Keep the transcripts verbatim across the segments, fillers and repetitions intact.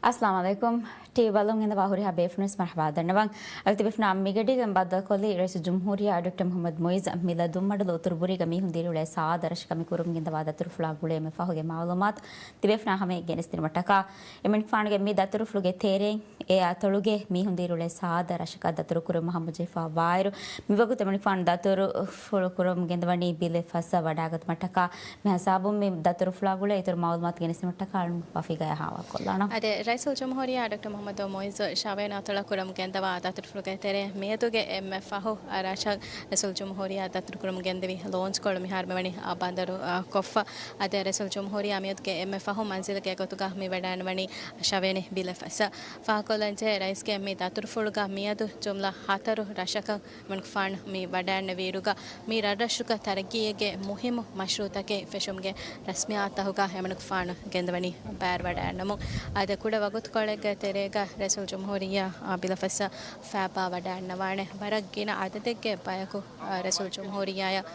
އައްސަލާމު ޢަލައިކުމް. ޓީވީ ބަލަމުން ގެންދަވާ ހުރިހާ ބޭފުޅުންވެސް މަރުޙަބާ ދަންނަވަން. އަދި ތިބޭފުޅުންނާ މިގަޑީގަ ބައްދަލުކޮށްލީ ރައީސުލްޖުމްހޫރިއްޔާ ޑޮކްޓަރ މުޙައްމަދު މުޢިއްޒު. މި ލަދުންމަޑުލު އުތުރުބުރީގަ މީހުން ދިރިއުޅޭ ސާދަ ރަށަކަށް މި ކުރަމުން ގެންދަވާ ދަތުރުފުޅާ ގުޅޭ މި ފަހުގެ މަޢުލޫމާތު ތިބޭފުޅުންނާ ހަމަޔަށް ގެނެސްދިނުމަށްޓަކާ، އެމަނިކުފާނުގެ މި ދަތުރުފުޅުގެ ތެރެއިން އެ އަތޮޅުގެ މީހުން ދިރިއުޅޭ ސާދަ ރަށަކަށް ދަތުރުކުރުން މަހަމަޖެހިފާ ވާއިރު، މިވަގުތު އެމަނިކުފާނު ދަތުރުފުޅު ކުރަމުން ގެންދަވަނީ ބިލެއް ފަސްއަށް ވަޑާގަތުމަށްޓަކާ، މި ހިސާބުން މި ދަތުރުފުޅާ ގުޅޭ އިތުރު މަޢުލޫމާތު ގެނެސްދިނުމަށްޓަކާ އަޅުން ވަފީގަޔާ ހާވާ ކޮށްލާނަން. އަދި ރައީސުލްޖުމްހޫރިއްޔާ ޑޮކްޓަރ މުޙައްމަދު މުޢިއްޒު ޝަވޭން އަތޮޅަށް ކުރަމުން ގެންދަވާ ދަތުރުފުޅުގެ ތެރޭ މިއަދުގެ އެންމެ ފަހު ރަށަށް ރައީސުލްޖުމްހޫރިއްޔާ ދަތުރުކުރަމުން ގެންދެވި ލޯންޗްކޮޅު މިހާރު މިވަނީ، އާ، ބަނދަރު، އާ، ކޮށްފަ. އަދި ރައީސުލްޖުމްހޫރިއްޔާ މިއަދުގެ އެންމެ ފަހު މަންޒިލުގެ ގޮތުގަ މި ވަޑައިނުވަނީ ޝަވޭނި ބިލެއް ފަސްއަށް. ފާހަގަކޮށްލަންޖެހޭ، ރައީސްގެ މި ދަތުރުފުޅުގަ މިއަދު ޖުމްލަ ހަތަރު ރަށަކަށް އެމަނިކުފާނު މި ވަޑައިންނެވިއިރުގަ، މި ރަށްރަށުގަ ތަރައްގީއެއްގެ މުހިއްމު މަޝްރޫޢުތަކެއް ފެށުމުގެ ރަސްމިއްޔާތުތަކުގަ އެމަނިކުފާނު ގެންދަވަނީ ބައިވެރިވަޑައިގަންނަމުން. އަދި ކުޑަ ވަގުތުކޮޅެއްގެ ތެރޭގަ ރައީސުލްޖުމްހޫރިއްޔާ، އާ، ބިލެއް ފަސްއަށް ފައިބާ ވަޑައިގަންނަވާނެ. ވަރަށް ގިނަ އަދަދެއްގެ ބަޔަކު، އާ، ރައީސުލްޖުމްހޫރިއްޔާއަށް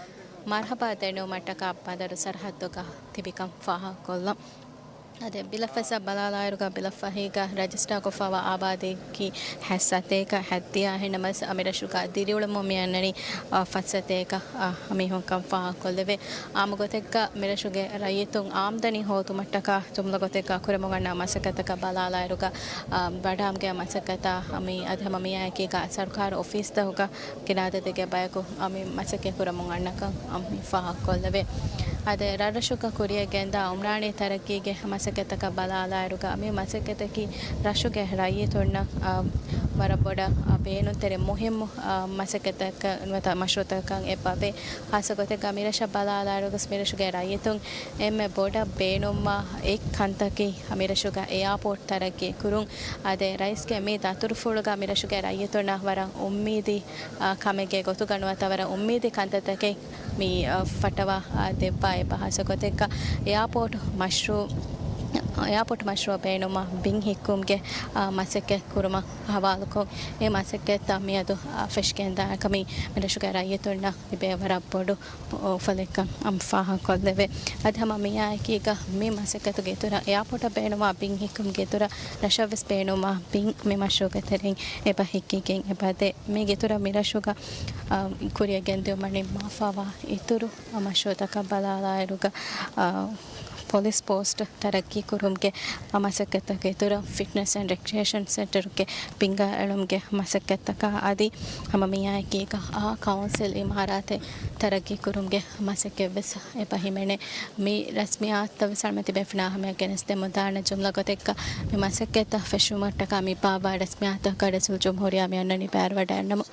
މަރުޙަބާ ދެންނެވުމަށްޓަކާ ބަނދަރު ސަރަޙައްދުގަ ތިބިކަން ފާހަގަކޮށްލަން. އަދި ބިލެއް ފަސްއަށް ބަލާލާއިރުގަ، ބިލެއް ފަހީގަ ރަޖިސްޓާކޮށްފައިވާ އާބާދީއަކީ ހަތްސަތޭކަ ހަތްދިހަ. އެހެންނަމަވެސް، މިރަށުގަ ދިރިއުޅެމުން މި އަންނަނީ، އަ، ފަސްސަތޭކަ، އަ، މީހުންކަން ފާހަގަކޮށްލެވޭ. އާއްމު ގޮތެއްގަ މިރަށުގެ ރައްޔިތުން އާމްދަނީ ހޯދުމަށްޓަކާ ޖުމްލަ ގޮތެއްގަ ކުރަމުން އަންނަ މަސައްކަތަކަށް ބަލާލާއިރުގަ، އަ، ވަޑާމްގެ މަސައްކަތާ މި އަދި ހަމަ މިއާއެކީގަ ސަރުކާރު އޮފީސްތަކުގަ ގިނަ އަދަދެއްގެ ބަޔަކު އަ، މި މަސައްކަތް ކުރަމުން އަންނަކަން އަ، މި ފާހަގަކޮށްލެވޭ. އަދި ރަށްރަށުގަ ކުރިއަށް ގެންދާ އުމްރާނީ ތަރައްގީގެ މަސައްކަތަކަށް ބަލާލާއިރުގަ، މި މަސައްކަތަކީ ރަށުގެ ރައްޔިތުންނަށް އަ، ވަރަށް ބޮޑަށް އަ، ބޭނުންތެރި މުހިއްމު އަ، މަސައްކަތަކަށް ނުވަތަ މަޝްރޫޢުތަކަށް އެބަ ވޭ. ޚާއްޞަ ގޮތެއްގަ މިރަށަށް ބަލާލާއިރުގަސް މިރަށުގެ ރައްޔިތުން އެންމެ ބޮޑަށް ބޭނުންވާ އެއް ކަންތަކީ މިރަށުގަ އެއާޕޯޓް ތަރައްގީ ކުރުން. އާދެ، ރައީސްގެ މި ދަތުރުފުޅުގަ މިރަށުގެ ރައްޔިތުންނަށް ވަރަށް އުއްމީދީ، އާ، ކަމެއްގެ ގޮތުގަ ނުވަތަ ވަރަށް އުއްމީދީ ކަންތައްތަކެއް މި، އާ، ފައްޓަވާ، އާ، ދެއްވާ އެއްބަ ހާއްސަ ގޮތެއްގަ އެއާޕޯޓް މަޝްރޫ، އެއާޕޯޓް މަޝްރޫއަށް ބޭނުންވާ ބިން ހިއްކުމުގެ، އާ، މަސައްކަތް ކުރުމަށް ހަވާލުކޮށް، އެ މަސައްކަތްތައް މިއަދު، އާ، ފެށިގެންދާކަމީ މިރަށުގެ ރައްޔިތުންނަށް ލިބޭ ވަރަށް ބޮޑު އުފަލެއްކަން އަމް ފާހަގަކޮށްލެވޭ. އަދި ހަމަ މިއާއެކީގަ މި މަސައްކަތުގެ އިތުރަށް، އެއާޕޯޓަށް ބޭނުންވާ ބިން ހިއްކުމުގެ އިތުރަށް، ރަށަށްވެސް ބޭނުންވާ ބިން މި މަޝްރޫޢުގެ ތެރެއިން އެބަ ހިއްކިގެން އެބަދޭ. މީގެ އިތުރަށް މި ރަށުގަ، އަ، ކުރިއަށް ގެންދިއުމަށް ނިންމާފައިވާ އިތުރު މަޝްރޫޢުތަކަށް ބަލާލާއިރުގަ، އަ، ޕޮލިސް ޕޯސްޓް ތަރައްގީ ކުރުމުގެ މަސައްކަތްތަކުގެ އިތުރަށް، ފިޓްނަސް އެންޑް ރެކްރިއޭޝަން ސެންޓަރުގެ ބިންގާ އެޅުމުގެ މަސައްކަތްތަކާ އަދި ހަމަ މިއާއެކީގަ އާ ކައުންސިލް އިމާރާތެއް ތަރައްގީ ކުރުމުގެ މަސައްކަތްވެސް އެބަ ހިމެނޭ. މި ރަސްމިއްޔާތުތައްވެސް އަޅުމެން ތިބޭފުޅުންނާ ހަމަޔަށް ގެނެސްދެމުން ދާނެ. ޖުމްލަ ގޮތެއްގަ މި މަސައްކަތްތައް ފެށުމަށްޓަކާ މި ބާއްވާ ރަސްމިއްޔާތުތަކަށް ރައީސުލްޖުމްހޫރިއްޔާ މި އަންނަނީ ބައިވެރިވަޑައިގަންނަމުން.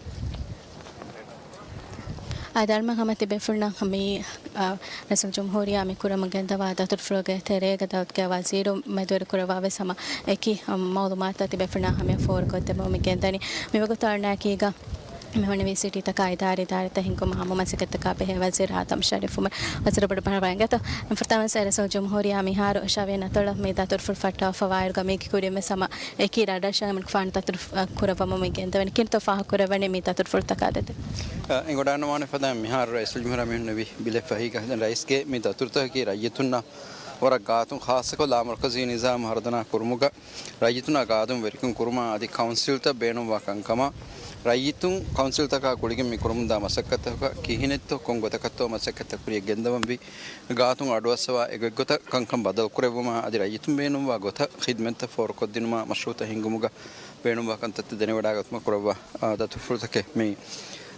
އަދި އަޅުމެން ހަމަ ތިބޭފުޅުންނަށް މި، އަ، ރައީސުލްޖުމްހޫރިއްޔާ މި ކުރަމުން ގެންދަވާ ދަތުރުފުޅުގެ ތެރޭގަ ދައުލަތުގެ ވަޒީރު މެދުވެރިކުރައްވާވެސް ހަމަ އެކި، އަ، މައުލޫމާތުތައް ތިބޭފުޅުންނާ ހަމަޔަށް ފޯރުކޮށްދެމުން މި ގެންދަނީ. މިވަގުތު އަޅުންނާއެކީގަ މި ހުންނެވި ސިޓީތަކާ އިދާރީ ދާއިރާތައް ހިންގުމަށް ހަމަ މަސައްކަތްތަކާ ބެހޭ ވަޒީރު އާދަމް ޝަރީފް އުމަރު. ވަޒީރު ބޮޑު މަރުޙަބާ އިނގޭތޯ. ފުރަތަމަ ރައީސުލްޖުމްހޫރިއްޔާ މިހާރު ޝަވިޔަނި އަތޮޅަށް މި ދަތުރުފުޅު ފައްޓަވާފައިވާއިރުގަ މީގެ ކުރިންވެސް ހަމަ އެކި ރަށްރަށަށް އެމަނިކުފާނު ދަތުރު، އަ، ކުރައްވަމުން މި ގެންދަވަނީ. ކިހިނެއްތޯ ފާހަގަކުރައްވަނީ މި ދަތުރުފުޅުތަކާ ދަތި؟ އަ، އެނގިވަޑައިގަންނަވާނެ ފަދައިން މިހާރު ރައީސުލްޖުމްހޫރިއްޔާ މި ހުންނެވި ބިލެއް ފަހީގަ ރައީސްގެ މި ދަތުރުތަކަކީ ރައްޔިތުންނަށް ވަރަށް ގާތުން ޚާއްޞަކޮށް ލާމަރުކަޒީ ނިޒާމް ހަރުދަނާ ކުރުމުގަ ރައްޔިތުންނާ ގާދޫން ވެރިކަން ކުރުމާ އަދި ކައުންސިލްތައް ބޭނުންވާ ކަންކަމާ، ރައްޔިތުން ކައުންސިލްތަކާ ގުޅިގެން މި ކުރަމުންދާ މަސައްކަތްތަކަކަށް ކިހިނެއްތޯ ކޮން ގޮތަކަށްތޯ މަސައްކަތްތައް ކުރިއަށް ގެންދަވަންވީ، ގާތުން އަޑުއައްސަވާ އެގޮތްގޮތަށް ކަންކަން ބަދަލުކުރެއްވުމާ އަދި ރައްޔިތުން ބޭނުންވާ ގޮތަށް ޚިދްމަތްތައް ފޯރުކޮށްދިނުމާ މަޝްރޫޢުތައް ހިންގުމުގަ ބޭނުންވާ ކަންތައްތައް ދެނެވަޑައިގަތުމަށް ކުރައްވާ، އާ، ދަތުރުފުޅުތަކެއް މީ.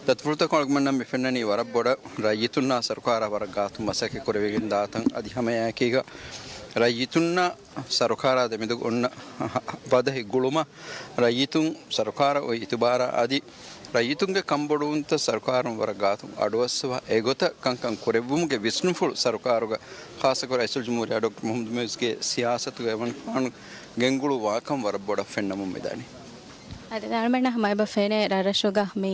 ދަތުރުފުޅުތަކުން އަޅުގަނޑަށް މި ފެންނަނީ ވަރަށް ބޮޑަށް ރައްޔިތުންނާ ސަރުކާރާ ވަރަށް ގާތުން މަސައްކަތް ކުރެވިގެން ދާތަން. އަދި ހަމައެއާއެކީގަ ރައްޔިތުންނާ ސަރުކާރާ ދެމެދު އޮންނަ ބަދަހި ގުޅުމަށް ރައްޔިތުން ސަރުކާރަށް އޮތް އިތުބާރާ އަދި ރައްޔިތުންގެ ކަންބޮޑުވުންތައް ސަރުކާރުން ވަރަށް ގާތުން އަޑުއައްސަވާ އެގޮތަށް ކަންކަން ކުރެއްވުމުގެ ވިސްނުންފުޅު ސަރުކާރުގަ ޚާއްޞަކޮށް ރައީސުލްޖުމްހޫރިއްޔާ ޑޮކްޓަރ މުޙައްމަދު މުޢިއްޒުގެ ސިޔާސަތުގައި އެމަނިކުފާނު ގެންގުޅުއްވާކަން ވަރަށް ބޮޑަށް ފެންނަމުން މިދާނީ. އަދި ދާނަމެންނަށް ހަމަ އެބަ ފެނޭ ރަށްރަށުގަ މި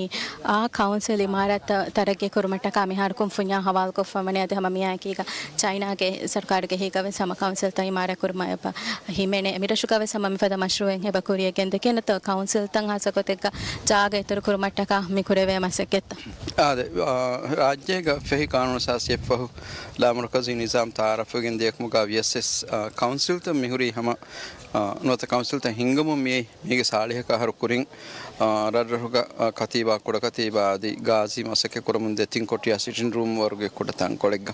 އާ ކައުންސިލް އިމާރާތްތައް ތަރައްގީ ކުރުމަށްޓަކާ މިހާރު ކުންފުންޏާ ހަވާލުކޮށްފަ ވަނީ. އަދި ހަމަ މިއާއެކީގަ ޗައިނާގެ ސަރުކާރުގެ ހިތްގަވެސް ހަމަ ކައުންސިލްތައް އިމާރާތް ކުރުމަށް އެބަ ހިމެނޭ. މިރަށުގަވެސް ހަމަ މިފަދަ މަޝްރޫއެއް އެބަ ކުރިޔަށް ގެންދެ ކިހިނެއްތޯ ކައުންސިލްތައް ހާއްސަ ގޮތެއްގަ ޖާގަ އިތުރު ކުރުމަށްޓަކާ މި ކުރެވޭ މަސައްކަތްތައް؟ އާދެ، އާ، ރާއްޖޭގަ ފެހި ޤާނޫނު އަސާސީއަށްފަހު ލާމަރުކަޒީ ނިޒާމް ތައާރަފްވެގެން ދިޔަކަމުގަ ވިޔަސް، އާ، ކައުންސިލްތައް މިހުރީ ހަމަ، އާ، ނުވަތަ ކައުންސިލްތައް ހިންގަމުން މިއައީ މީގެ ސާޅީހަކަށް އަހަރު ކުރިން، އާ، ރަށްރަށުގަ، އާ، ކަތީބާ، ކުޑަކަތީބާ އަދި ގާޒީ މަސައްކަތް ކުރަމުން ދެތިން ކޮޓިޔާ ސިޓިން ރޫމް ވަރުގެ ކުޑަ ތަންކޮޅެއްގަ.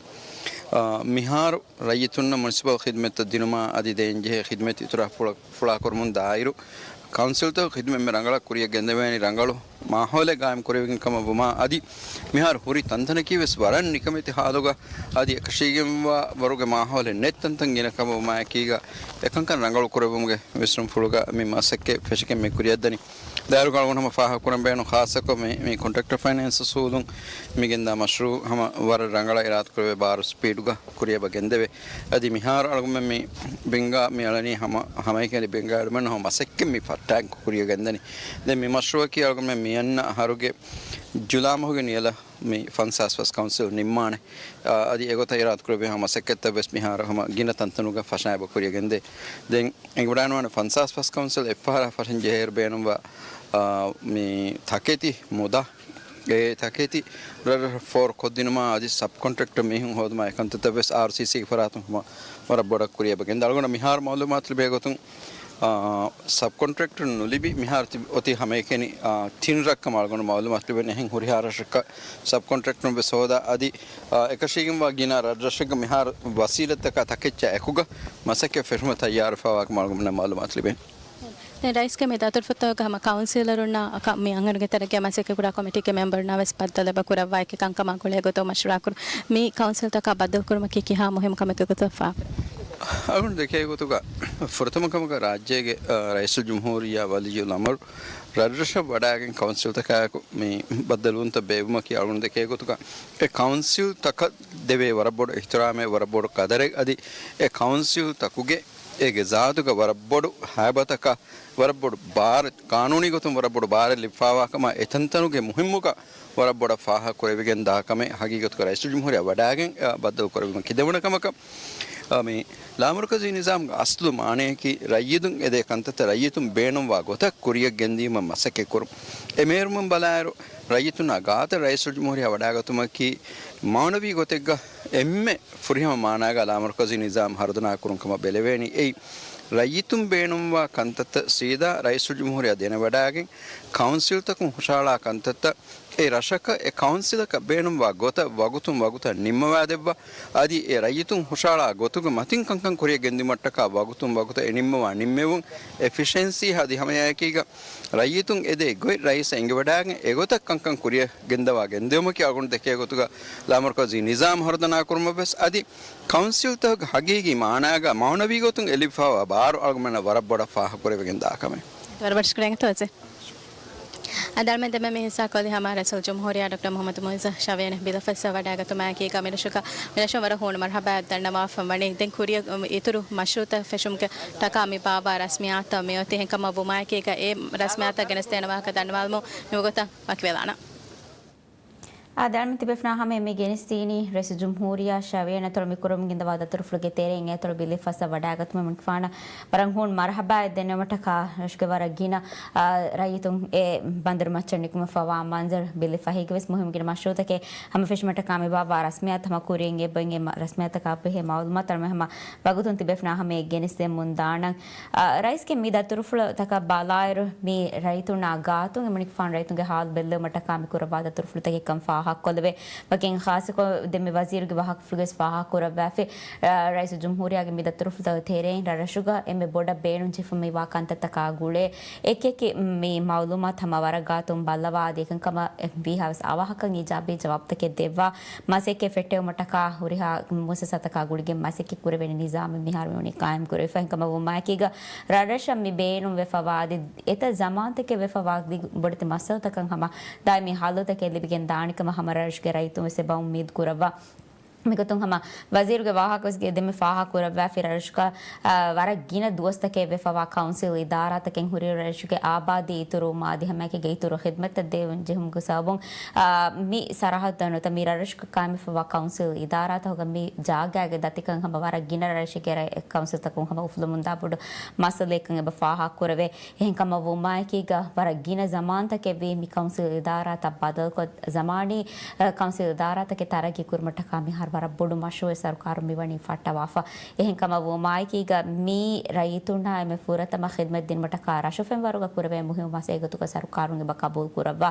އާ، މިހާރު ރައްޔިތުންނަށް މުނިސިޕަލް ޚިދުމަތްތައް ދިނުމާ އަދި ދޭންޖެހޭ ޚިދުމަތް އިތުރަށް ފުޅަ-، ފުޅާކުރަމުން ދާއިރު، ކައުންސިލްތައް ޚިދުމަތް އެންމެ ރަނގަޅަށް ކުރިޔަށް ގެންދެވޭނީ ރަނގަޅު މާހައުލެއް ގާއިމް ކުރެވިގެން ކަމަށް ވުމާ އަދި، މިހާރު ހުރި ތަންތަނަކީ ވެސް ވަރަށް ނިކަމެތި ހާލުގަ އަދި އެކަށީގެންވާ ވަރުގެ މާހައުލެއް ނެތް ތަންތަން ގިނަ ކަމަށް ވުމާއެކީގަ، އެކަންކަން ރަނގަޅު ކުރެއްވުމުގެ ވިސްނުންފުޅުގަ މި މަސައްކަތް ފެށިގެން މި ކުރިއަށްދަނީ. ދާއިރުގަ އަޅުގަނޑު ހަމަ ފާހަގަކުރަން ބޭނުން ޚާއްޞަކޮށް މި، މި ކޮންޓްރެކްޓަރ ފައިނޭންސް އުސޫލުން މިގެންދާ މަޝްރޫއު ހަމަ ވަރަށް ރަނގަޅަށް އިރާދަކުރެވޭ ބާރު ސްޕީޑުގަ ކުރިއަށް އެބަ ގެންދެވޭ. އަދި މިހާރު އަޅުގަނޑުމެން މި ބެންގާ މި އަޅަނީ ހަމަ، ހަމައެކަނި ބެންގާ އަޅުގަނޑުމެން ހަމަ މަސައްކަތް މި ފައްޓާގެން ކުރިއަށް ގެންދަނީ. ދެން މި މަޝްރޫއަކީ އަޅުގަނޑުމެން މިއަންނަ އަހަރުގެ ޖުލާ މަހުގެ ނިޔަލަށް މި ފަންސާސް ފަސް ކައުންސިލް ނިންމާނެ. އާ، އަދި އެގޮތަށް އިރާދަކުރެއްވި ހަމަ މަސައްކަތްތައް ވެސް މިހާރު ހަމަ ގިނަ ތަންތަނުގަ ފަށާ އެބަ ކުރިއަށް ގެންދޭ. ދެން އެނގިވަޑާންވާނެ ފަންސާސް ފަސް ކައުންސިލް އެއްފަހަރާ ފަށަން ޖެހޭއިރު ބޭނުންވާ، އާ، މި ތަކެތި މުދާ، އެ ތަކެތި ރަށްރަށަށް ފޯރު ކޮށްދިނުމާ އަދި ސަބް ކޮންޓްރެކްޓަރ މީހުން ހޯދުމާ އެކަންތައްތައް ވެސް އާރްސީސީގެ ފަރާތުން ހަމަ ވަރަށް ބޮޑަށް ކުރިއަށް އެބަ ގެންދާ. އަޅުގަނޑަށް މިހާރު މައުލޫމާތު ލިބޭ ގޮތުން، އާ، ސަބް ކޮންޓްރެކްޓަރުން ނުލިބި މިހާރު ތި-، އޮތީ ހަމައެކަނި، އާ، ތިން ރަށް ކަމަށް އަޅުގަނޑު މައުލޫމާތު ލިބެނީ. އެހެން ހުރިހާ ރަށަކަށް ސަބް ކޮންޓްރެކްޓަރުން ވެސް ހޯދާ އަދި، އާ، އެކަށީގެންވާ ގިނަ ރަށްރަށެއްގަ މިހާރު ވަސީލަތްތަކާ ތަކެއްޗާ އެކުގަ މަސައްކަތް ފެށުމަށް ތައްޔާރުވެފައިވާކަމަށް އަޅުގަނޑަށް މައުލޫމާތު ލިބޭ. ދެން ރައީސްގެ މި ދަތުރުފުށްތަކުގަ ހަމަ ކައުންސިލަރުންނާ މި އަންހެނުންގެ ތެރެއަށް މަސައްކަތް ކުރާ ކޮމިޓީގެ މެމްބަރުންނާ ވެސް ބައްދަލު އެބަ ކުރައްވާ އެކި ކަންކަމާ ގުޅޭ ގޮތަށް މަޝްވަރާ ކުރުން. މި ކައުންސިލްތަކާ ބައްދަލު ކުރުމަކީ ކިހާ މުހިއްމު ކަމެއްގެ ގޮތުގަ ފާހަގަ؟ އަޅުގަނޑު ދެކޭ ގޮތުގަ ފުރަތަމަ ކަމަކަށް ރާއްޖޭގެ، އަ، ރައީސުލްޖުމްހޫރިއްޔާ ވަލިއްޔުލްއަމުރު ރަށްރަށަށް ވަޑައިގެން ކައުންސިލްތަކާއެކު މި ބައްދަލުވުންތައް ބޭއްވުމަކީ އަޅުގަނޑު ދެކޭ ގޮތުގަ އެ ކައުންސިލްތަކަށް ދެވޭ ވަރަށް ބޮޑު އިޙްތިރާމެއް، ވަރަށް ބޮޑު ޤަދަރެއް އަދި އެ ކައުންސިލްތަކުގެ އޭގެ ޒާތުގަ ވަރަށް ބޮޑު ހައިބަތަކާ، ވަރަށް ބޮޑު ބާރެއް، ޤާނޫނީ ގޮތުން ވަރަށް ބޮޑު ބާރެއް ލިބިފައިވާ ކަމަށް އެތަންތަނުގެ މުހިއްމުކަން ވަރަށް ބޮޑަށް ފާހަގަ ކުރެވިގެން ދާ ކަމެއް ހަގީގަތުގަ ރައީސުލްޖުމްހޫރިއްޔާ ވަޑައިގެން، އަ، ބައްދަލު ކުރެވުމަކީ. ދެވަނަ ކަމަކަށް، އަ، މި ލާމަރުކަޒީ ނިޒާމްގެ އަސްލު މާނަޔަކީ ރައްޔިތުން އެދޭ ކަންތައްތައް ރައްޔިތުން ބޭނުންވާ ގޮތަށް ކުރިއަށް ގެންދިއުމަށް މަސައްކަތް ކުރުން. އެ މޭރުމުން ބަލާއިރު، ރައްޔިތުންނާ ގާތަށް ރައީސުލްޖުމްހޫރިއްޔާ ވަޑައިގަތުމަކީ މާނަވީ ގޮތެއްގަ އެންމެ ފުރިހަމަ މާނާގަ ލާމަރުކަޒީ ނިޒާމް ހަރުދަނާ ކުރުން ކަމަށް ބެލެވޭނީ. އެއީ، ރައްޔިތުން ބޭނުންވާ ކަންތައްތައް ސީދާ ރައީސުލްޖުމްހޫރިއްޔާ ދެނެވަޑައިގެން، ކައުންސިލްތަކުން ހުށަހަޅާ ކަންތައްތައް އެ ރަށަކަށް އެ ކައުންސިލަކަށް ބޭނުންވާ ގޮތަށް ވަގުތުން ވަގުތަށް ނިންމަވާދެއްވާ، އަދި އެ ރައްޔިތުން ހުށަހަޅާ ގޮތުގެ މަތިން ކަންކަން ކުރިއަށް ގެންދިއުމަށްޓަކާ ވަގުތުން ވަގުތަށް އެ ނިންމަވާ ނިންމެވުން، އެފިޝެންސީ އަދި ހަމައެކީގަ ރައްޔިތުން އެދޭ ގޮތް ރައީސަށް އެނގިވަޑައިގެން އެގޮތަށް ކަންކަން ކުރިއަށް ގެންދަވާ ގެންދެވުމަކީ އަޅުގަނޑު ދެކޭ ގޮތުގަ ލާމަރުކަޒީ ނިޒާމް ހަރުދަނާ ކުރުމަށް ވެސް އަދި ކައުންސިލްތަކުގެ ހަގީގީ މާނާގަ މާނަވީ ގޮތުން އެ ލިބިފައިވާ ބާރު އަޅުގަނޑުމެންނަށް ވަރަށް ބޮޑަށް ފާހަގަ ކުރެވިގެން ދާ ކަމެއް. ވަރަށް ބޮޑަށް ޝުކުރިއްޔާ އަތޮޅު. އަދި އަޅުމެން ދެމެ މި ހިއްސާ ކޮށްލީ ހަމަ ރައީސުލްޖުމްހޫރިއްޔާ ޑޮކްޓަރ މުޙައްމަދު މުޢިއްޒު ޝަވިޔަނި ބިލަފައްސަ ވަޑައިގަތުމާއެކީގަ މިރަށުގަ މިރަށުން ވަރަށް ހޫނު މަރުޙަބާ ދަންނަވާފަ ވަނީ. ދެން ކުރިއަށް އިތުރު މަޝްރޫޢުތައް ފެށުމުގެ ތަކާ މި ބާއްވާ ރަސްމިއްޔާތުތައް މިއޮތީ. އެހެންކަމަށް ވުމާއެކީގަ އެ ރަސްމިއްޔާތަށް ގެނެސްދޭނެ ވާހަކަ ދަންނަވާލުމުން މިވަގުތަށް ވަކިވެލާނަން. އާދެ، އަޅުމެން ތިބޭފުޅުންނާ ހަމައަށް މި ގެނެސްދިނީ ރައީސުލްޖުމްހޫރިއްޔާ ޝަވިޔަނި އަތޮޅު މި ކުރަމުން ގެންދަވާ ދަތުރުފުޅުގެ ތެރެއިން އެ އަތޮޅު ބިލިފައްސަ ވަޑައިގަތުމަށް މިފާނަށް ވަރަށް ހޫނު މަރުޙަބާއެއް ދެންނެވުމަށްޓަކާ ރަށުގެ ވަރަށް ގިނަ، އާ، ރައްޔިތުން އެ ބަނދުރު މައްޗަށް ނިކުމެފައިވާ މަންޒަރު ބިލިފަ ހިގިވެސް މުހިއްމު ގިނަ މަޝްރޫޢުތަކެއް ހަމަ ފެށުމަށްޓަކާ މި ބާއްވާ ރަސްމިއްޔާތައް ހަމަ ކުރިއަށް އެބައިން އެ މަ-، ރަސްމިއްޔާތަކާ ބެހޭ މައުލޫމާތު އަޅުމެން ހަމަ ވަގުތުން ތިބޭފުޅުންނާ ހަމައަށް ގެނެސްދެމުން ދާނަން. އާ، ރައީސްގެ މި ދަތުރުފުޅުތަކަށް ބަލާއިރު، މި ރައްޔިތުންނާ ގާތުން އެމަނިކުފާނު ރައްޔިތުންގެ ހާލު ބެއްލެވުމަށްޓަކާ މި ކުރައްވާ ދަތުރުފުޅުތަކެއްކަން ފާހަގަކޮށްލެވޭ. ވަކިން ޚާއްޞަކޮށް ދެން މި ވަޒީރުގެ ވާހަކަފުޅުގައި ވެސް ފާހަގަކުރައްވާފި، އާ، ރައީސުލްޖުމްހޫރިއްޔާގެ މި ދަތުރުފުޅުތަކުގެ ތެރެއިން ރަށްރަށުގަ އެންމެ ބޮޑަށް ބޭނުން ޖެހިފަ މިވާ ކަންތައްތަކާ ގުޅޭ އެކިއެކި މި މައުލޫމާތު ހަމަ ވަރަށް ގާތުން ބައްލަވާ އަދި އެކަންކަމަށް ވީހާވެސް އަވަހަކަށް އިޖާބީ ޖަވާބުތަކެއް ދެއްވާ މަސައްކަތް ފެއްޓެވުމަށްޓަކާ ހުރިހާ މުއައްސަސާތަކާ ގުޅިގެން މަސައްކަތް ކުރެވޭނެ ނިޒާމެއް މިހާރު މިވަނީ ޤާއިމް ކުރެވިފަ. އެހެންކަމަށް ވުމާއެކީގަ ރަށްރަށަށް މި ބޭނުން ވެފަވާ އަދި އެތައް ޒަމާންތަކެއް ވެފަވާ ދިގު ބޮޑެތި މައްސަލަތަކަށް ހަމަ ދާއިމީ ހައްލުތަކެއް ލިބިގެން ދާނެ ކަމަށް ހަމަ ރަށުގެ ރައްޔިތުން ވެސް އެބަ އުއްމީދު ކުރައްވާ. މިގޮތުން ހަމަ ވަޒީރުގެ ވާހަކަވެސް ދެމެ ފާހަގަކުރައްވާފި، ރަށުގަ، އާ، ވަރަށް ގިނަ ދުވަސްތަކެއް ވެފަވާ ކައުންސިލް އިދާރާތަކެއް ހުރި ރަށުގެ އާބާދީ އިތުރުވުމާ އަދި ހަމައެކީގަ އިތުރު ޚިދްމަތްތައް ދޭން ޖެހުމުގެ ސަބަބުން، އާ، މި ސަރަހައްދު ނުވަތަ މި ރަށުގަ ކާއިމްވެފަވާ ކައުންސިލް އިދާރާތަކުގަ މި ޖާގައިގެ ދަތިކަން ހަމަ ވަރަށް ގިނަ ރަށުގެ ރަށް ކައުންސިލްތަކުން ހަމަ އުފުލަމުންދާ ބޮޑު މައްސަލައެއްކަން އެބަ ފާހަގަކުރެވޭ. އެހެންކަމަށް ވުމާއެކީގަ ވަރަށް ގިނަ ޒަމާންތަކެއްވީ މި ކައުންސިލް އިދާރާތައް ބަދަލުކޮށް، ޒަމާނީ، އަ، ކައުންސިލް އިދާރާތަކެއް ތަރައްގީ ކުރުމަށްޓަކާ މިހާރު ވަރަށް ބޮޑު މަޝްރޫއެއް ސަރުކާރުން މިވަނީ ފައްޓަވާފަ. އެހެންކަމަށް ވުމާއެކީގަ މި ރައްޔިތުންނާ އެންމެ ފުރަތަމަ ޚިދްމަތް ދިނުމަށްޓަކާ ރަށު ފެންވަރުގަ ކުރެވޭ މުހިއްމު މަސައްކަތްގޮތުގަ ސަރުކާރުން އެބަ ޤަބޫލު ކުރައްވާ.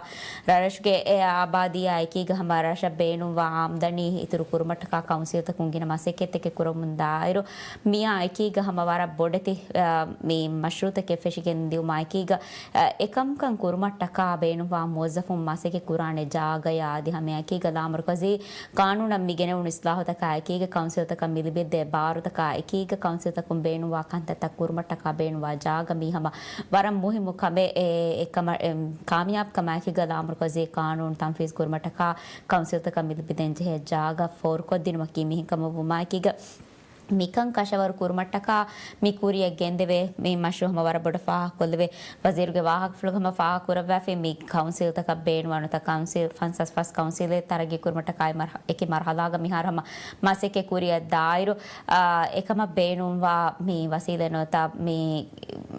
ރަށުގެ އެ އާބާދީއާ އެކީގަ ހަމަ ރަށަށް ބޭނުންވާ އާމްދަނީ އިތުރު ކުރުމަށްޓަކާ ކައުންސިލްތަކުން ގިނަ މަސައްކަތްތަކެއް ކުރަމުން ދާއިރު، މިއާ އެކީގަ ހަމަ ވަރަށް ބޮޑެތި، އަ، މި މަޝްރޫއުތަކެއް ފެށިގެން ދިއުމާ އެކީގަ، އެކަމަކަށް ކުރުމަށްޓަކާ ބޭނުންވާ މުވައްޒަފުން މަސައްކަތް ކުރާނެ ޖާގަޔާ އަދި ހަމައެކީގަ ލާމަރުކަޒީ ޤާނޫނަށް މި ގެނެވުނު އިސްލާހުތަކާ އެކީގަ ކައުންސިލްތަކަށް މި ލިބިދޭ ބާރުތަކާ އެކީގަ ކައުންސިލްތަކުން ބޭނުންވާ ކަންތައްތައް ކުރުމަށްޓަކާ ބޭނުންވާ ޖާގަ މީ ހަމަ ވަރަށް މުހިއްމު ކަމެއް. އެ، އެ ކަމަށް، އެ، ކާމިޔާބު ކަމާއެކީގަ ލާމަރުކަޒީ ޤާނޫނު ތަންފީޒު ކުރުމަށްޓަކާ ކައުންސިލްތަކަށް މި ލިބިދޭން ޖެހޭ ޖާގަ ފޯރުކޮށްދިނުމަކީ މިހެންކަމަށް ވުމާއެކީގަ މިކަން ކަށަވަރު ކުރުމަށްޓަކާ މި ކުރިއަށް ގެންދެވޭ. މި މަޝްރޫއު ހަމަ ވަރަށް ބޮޑަށް ފާހަގަކޮށްލެވޭ. ވަޒީރުގެ ވާހަކަފުޅުގަ ހަމަ ފާހަގަކުރައްވާފި، މި ކައުންސިލްތަކަށް ބޭނުންވާ ނުވަތަ ކައުންސިލް ފަންސާސް ފަސް ކައުންސިލެއް ތަރައްގީ ކުރުމަށްޓަކާ އެ މަރ-، އެކި މަރުހަލާގަ މިހާރު ހަމަ މަސައްކަތް ކުރިއަށް ދާއިރު، އާ، އެކަމަށް ބޭނުންވާ މި ވަސީލަތް ނުވަތަ މި،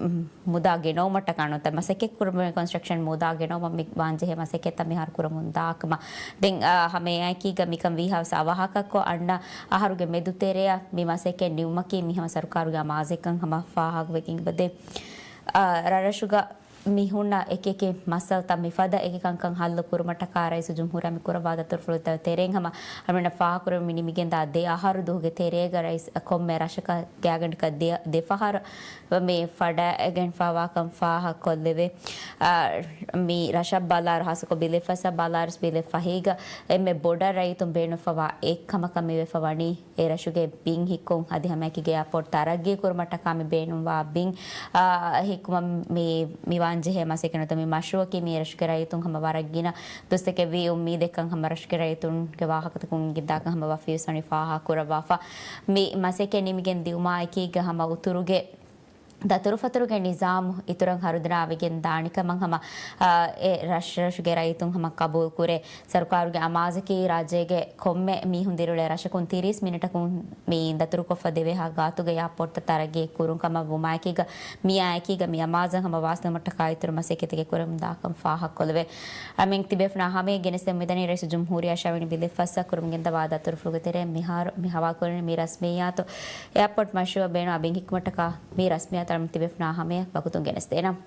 މު، މުދާ ގެނައުމަށްޓަކާ ނުވަތަ މަސައްކަތް ކުރުމުގެ ކޮންސްޓްރަކްޝަން މުދާ ގެނައުމަށް މި ވާންޖެހޭ މަސައްކަތްތައް މިހާރު ކުރަމުން ދާކަމަށް. ދެން، އާ، ހަމައެއާއެކީގަ މިކަން ވީހާވެސް އަވަހަކަށްކޮށް އަންނަ އަހަރުގެ މެދުތެރެއަށް މި މަސައްކަތް ނިމުމަކީ މި ހަމަ ސަރުކާރުގެ އަމާޒެއްކަން ހަމަ ފާހަގަވެގެން އެބަދޭ. އާ، ރަށްރަށުގަ މި ހުންނަ އެކިއެކި މައްސަލަތައް މިފަދަ އެކި ކަންކަން ހައްލު ކުރުމަށްޓަކާ ރައީސުލްޖުމްހޫރިއްޔާ މި ކުރައްވާ ދަތުރުފުޅުތައް ތެރެއިން ހަމަ އަޅުގަނޑަށް ފާހަގަކުރެވުނީ މި ނިމިގެންދާ ދެ އަހަރު ދުވަހުގެ ތެރޭގަ ރައީސް ކޮންމެ ރަށަކަށް ގާތްގަނޑަކަށް ދެ، ދެ ފަހަރު މި ފަޑައިގެންފާވާކަން ފާހަގަކޮށްލެވޭ. އާ، މި ރަށަށް ބަލާއިރު، ހާއްސަކޮށް ބިލެއް ފަސްއަށް ބަލާއިރު، ބިލެއް ފަހީގަ އެންމެ ބޮޑަށް ރައްޔިތުން ބޭނުންފަވާ އެއްކަމަކަށް މިވެފަ ވަނީ، އެ ރަށުގެ ބިން ހިއްކުން އަދި ހަމައެކީގަ އެއާޕޯޓް ތަރައްގީ ކުރުމަށްޓަކާ މި ބޭނުންވާ ބިން، އާ، ހިއްކުމަށް މި، މިވާންޖެހޭ މަސައްކަތް ނުވަތަ މި މަޝްރޫއަކީ މި ރަށުގެ ރައްޔިތުން ހަމަ ވަރަށް ގިނަ ދުވަސްތަކެއްވީ އުއްމީދެއްކަން ހަމަ ރަށުގެ ރައްޔިތުންގެ ވާހަކަތަކުން އިނގިންދާކަން ހަމަ ވަފީވެސް ވަނީ ފާހަގަކުރައްވާފަ. މި މަސައްކަތް ނިމިގެން ދިއުމާއެކީގަ ހަމަ އުތުރުގެ ދަތުރުފަތުރުގެ ނިޒާމު އިތުރަށް ހަރުދަނާވެގެން ދާނެކަމަށް ހަމަ، އާ، އެ ރަށްރަށުގެ ރައްޔިތުން ހަމަ ޤަބޫލުކުރޭ. ސަރުކާރުގެ އަމާޒަކީ ރާއްޖޭގެ ކޮންމެ މީހުން ދިރިއުޅޭ ރަށަކުން ތިރީސް މިނެޓަކުން މި ދަތުރުކޮށްފަ ދެވޭހާ ގާތުގެ އެއާޕޯޓްތައް ތަރައްގީ ކުރުން ކަމަށް ވުމާއެކީގަ، މިއާއެކީގަ މި އަމާޒަށް ހަމަ ވާސިލުމަށްޓަކާ އިތުރު މަސައްކަތެއް ކުރަމުން ދާކަން ފާހަގަކޮށްލެވޭ. އަމިއްލަ ތިބޭފުޅުންނާ ހަމަޔަށް ގެނެސްދެމުން މިދަނީ ރައީސުލްޖުމްހޫރިއްޔާ ށަވިޔަނި ބިލެއް ފަސްއަށް ކުރަމުން ގެންދަވާ ދަތުރުފުޅުގެ ތެރެއިން މިހާރު މި ހަވާލުކުރަނީ މި ރަސްމިއްޔާތު. އެއާޕޯޓް މަޝްރޫއަށް ބޭނުންވާ ބިން ހިއްކުމަށްޓަކާ މި ރަސްމިއްޔާތު އަޅަމެން ތިބޭފުޅުންނާ ހަމަޔަށް ވަގުތުން ގެނެސްދޭނަން.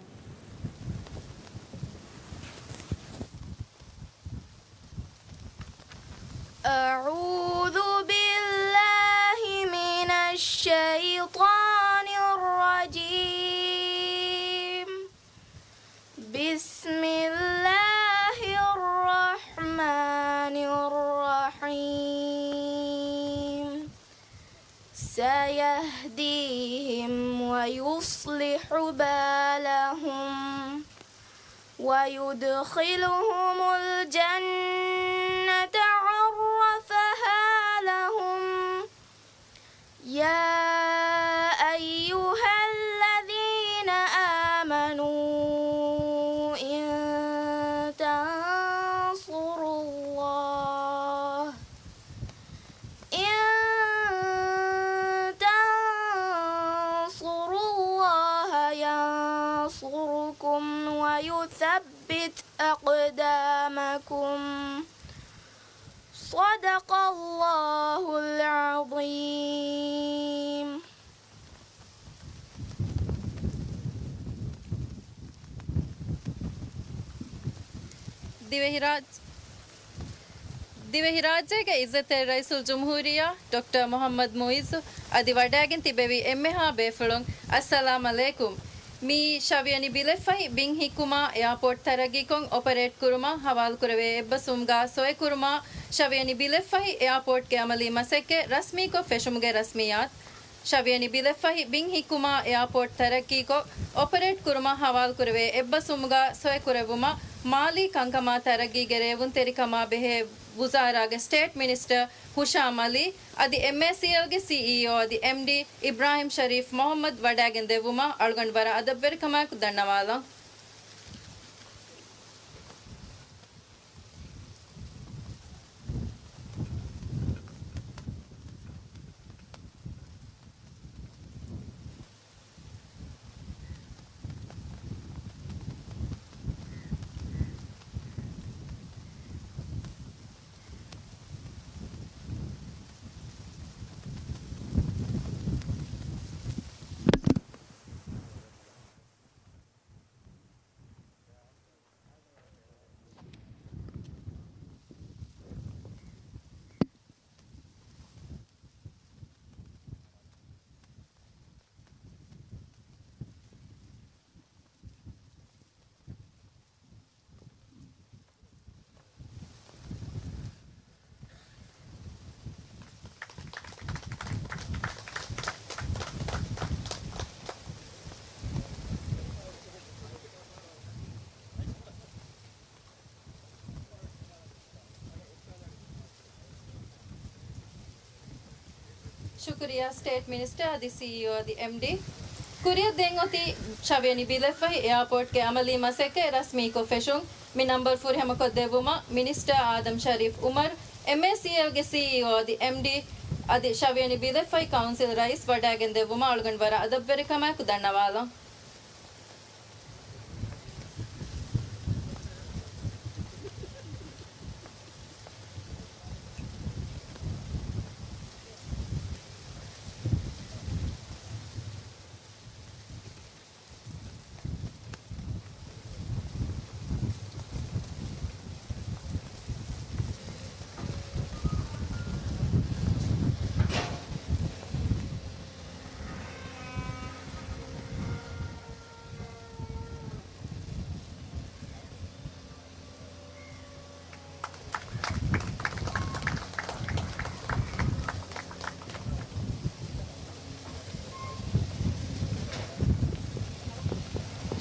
أعوذ بالله من الشيطان الرجيم. بسم الله الرحمن الرحيم. سيهديهم ويصلح بالهم ويدخلهم الجنة عرفها لهم. يا أيها الذين آمنوا إن تنصروا الله، إن تنصروا الله ينصركم ويثبت أقدامكم. صدق الله العظيم. ދިވެހިރާއްޖެ، ދިވެހިރާއްޖޭގެ އިއްޒަތްތެރި ރައީސުލްޖުމްހޫރިއްޔާ ޑޮކްޓަރ މުޙައްމަދު މުޢިއްޒު އަދި ވަޑައިގެން ތިއްބެވި އެންމެހާ ބޭފުޅުން، އައްސަލާމް ޢަލައިކުމް. މި ށަވިޔަނި ބިލެއްފަހި ބިން ހިއްކުމާ އެއާޕޯޓް ތަރައްގީކޮށް އޮޕަރޭޓް ކުރުމަށް ހަވާލުކުރެވޭ އެއްބަސްވުމުގާ ސޮއެ ކުރުމާ، ޝަވިޔަނި ބިލެއްފަހި އެއާޕޯޓްގެ އަމަލީ މަސައްކަތް ރަސްމީކޮށް ފެށުމުގެ ރަސްމިއްޔާތު. ޝަވިޔަނި ބިލެއްފަހި ބިން ހިއްކުމާ އެއާޕޯޓް ތަރައްގީކޮށް އޮޕަރޭޓް ކުރުމަށް ހަވާލުކުރެވޭ އެއްބަސްވުމުގާ ސޮއެ ކުރެއްވުމަށް މާލީ ކަންކަމާ ތަރައްގީގެ ރޭވުންތެރިކަމާ ބެހޭ ވުޒާރާގެ ސްޓޭޓް މިނިސްޓަރ ހުޝާމް އަލީ އަދި އެމްއޭސީއެލްގެ ސީއީއޯ އަދި އެމްޑީ އިބްރާހިމް ޝަރީފް މުހައްމަދު ވަޑައިގެން ދެއްވުމަށް އަޅުގަނޑު ވަރަށް އަދަބުވެރިކަމާއެކު ދަންނަވާލަން. ޝުކުރިއްޔާ ސްޓޭޓް މިނިސްޓަރ އަދި ސީއީއޯ އަދި އެމްޑީ. ކުރިއަށް ދެން އޮތީ ޝަވިޔަނި ބިލެއްފަހި އެއާޕޯޓްގެ އަމަލީ މަސައްކަތް ރަސްމީކޮށް ފެށުން. މި ނަންބަރު ފުރިހަމަކޮށްދެއްވުމަށް މިނިސްޓަރ އާދަމް ޝަރީފް އުމަރު، އެމްއޭސީއެލްގެ ސީއީއޯ އަދި އެމްޑީ އަދި ޝަވިޔަނި ބިލެއްފަހި ކައުންސިލް ރައީސް ވަޑައިގެން ދެއްވުމަށް އަޅުގަނޑު ވަރަށް އަދަބުވެރިކަމާއެކު ދަންނަވާލަން.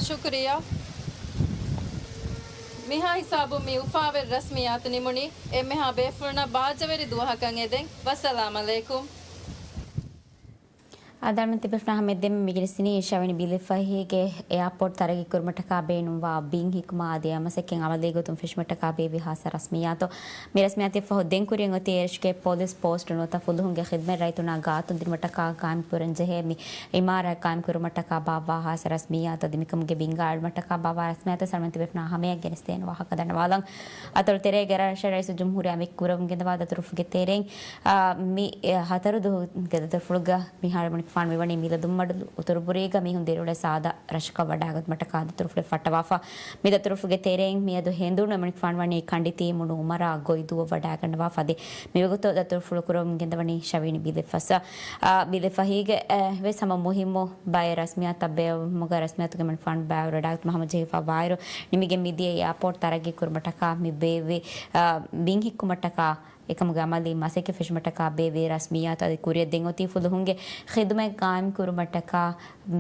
ޝުކުރިއްޔާ. މިހާ ހިސާބުން މި އުފާވެރި ރަސްމިއްޔާތު ނިމުނީ. އެންމެހާ ބޭފުޅުންނަށް ބާއްޖަވެރި ދުވަހަކަށް އެދެން. ވައްސަލާމް ޢަލައިކުމް. އާދެ، އަޅުގަނޑުމެން ތިބޭފުޅުންނާ ހަމައެއްދެމެ މިގެނެސްދިނީ ޝަވިޔަނި ބިލެއްފަހީގެ އެއާޕޯޓް ތަރައްގީކުރުމަށްޓަކާ ބޭނުންވާ ބިން ހިއްކުމާ އަދި އެ މަސައްކަތް އަމަލީގޮތުން ފެށުމަށްޓަކާ ބޭއްވި ހާއްސަ ރަސްމިއްޔާތު. މި ރަސްމިއްޔާތު ފަހު ދެން ކުރިއަށް އޮތީ އެރަށުގެ ޕޮލިސް ޕޯސްޓު ނުވަތަ ފުލުހުންގެ ޚިދުމަތް ރައްޔިތުންނާ ގާތުންދިނުމަށްޓަކާ ޤާއިމްކުރަންޖެހޭ މި އިމާރާތް ޤާއިމްކުރުމަށްޓަކާ ބާއްވާ ހާއްސަ ރަސްމިއްޔާތު އަދި މިކަމުގެ ބިންގާ އެޅުމަށްޓަކާ ބާއްވާ ރަސްމިއްޔާތު އަޅުގަނޑުމެން ތިބޭފުޅުންނާ ހަމައަށް ގެނެސްދޭނެ ވާހަކަ ދަންނަވާލަން. އަތޮޅު ތެރޭގެ ރަށްރަށުގެ ރައީސުލްޖުމްހޫރިއްޔާ މި ކުރަމުން ގެންދަވާ ދަތުރުފުގެ ތެރެއިން، އާ، މި، އެ، ހަތަރު ދުވަހުގެ ދަތުރުފުޅުގަ މިހާރު އަޅުގަނޑުމެން ފާން މިވަނީ މިލަދުންމަޑުލު އުތުރުބުރީގަ މީހުން ދިރިއުޅޭ ސާދަ ރަށަކަށް ވަޑައިގަތުމަށްޓަކާ ދަތުރުފުޅެއް ފައްޓަވާފަ. މި ދަތުރުފުގެ ތެރެއިން މިއަދު ހެނދުނު އަޅުގަނޑުމެން ފާން ވަނީ ކަނޑިތީ މުނު އުމަރާ ގޮތްދުވަށް ވަޑައިގަންނަވާފަ އަދި މިވަގުތު ދަތުރުފުޅު ކުރަމުން ގެންދަވަނީ ޝަވިޔަނި ބިލެއްފަސް. އާ، ބިލެއްފަހީގެ، އެ، ވެސް ހަމަ މުހިއްމު ބައެއް ރަސްމިއްޔާތަށް ބޭއްވުމުގަ ރަސްމިއްޔާތުގެ އަޅުގަނޑުމެން ފާން ބައިވެރިވަޑައިގަތުމަށް ހަމަޖެހިފަ ވާއިރު، ނިމިގެން މިދިޔަ އެއާޕޯޓް ތަރައްގީ ކުރުމަށްޓަކާ މި ބޭއްވި، އާ، ބިން ހިއްކުމަށްޓަކާ އެކަމުގެ އަމަލީ މަސައްކަތް ފެށުމަށްޓަކާ ބޭއްވި ރަސްމިއްޔާތު އަދި ކުރިއަށް ދެން އޮތީ ފުލުހުންގެ ޚިދުމަތް ޤާއިމް ކުރުމަށްޓަކާ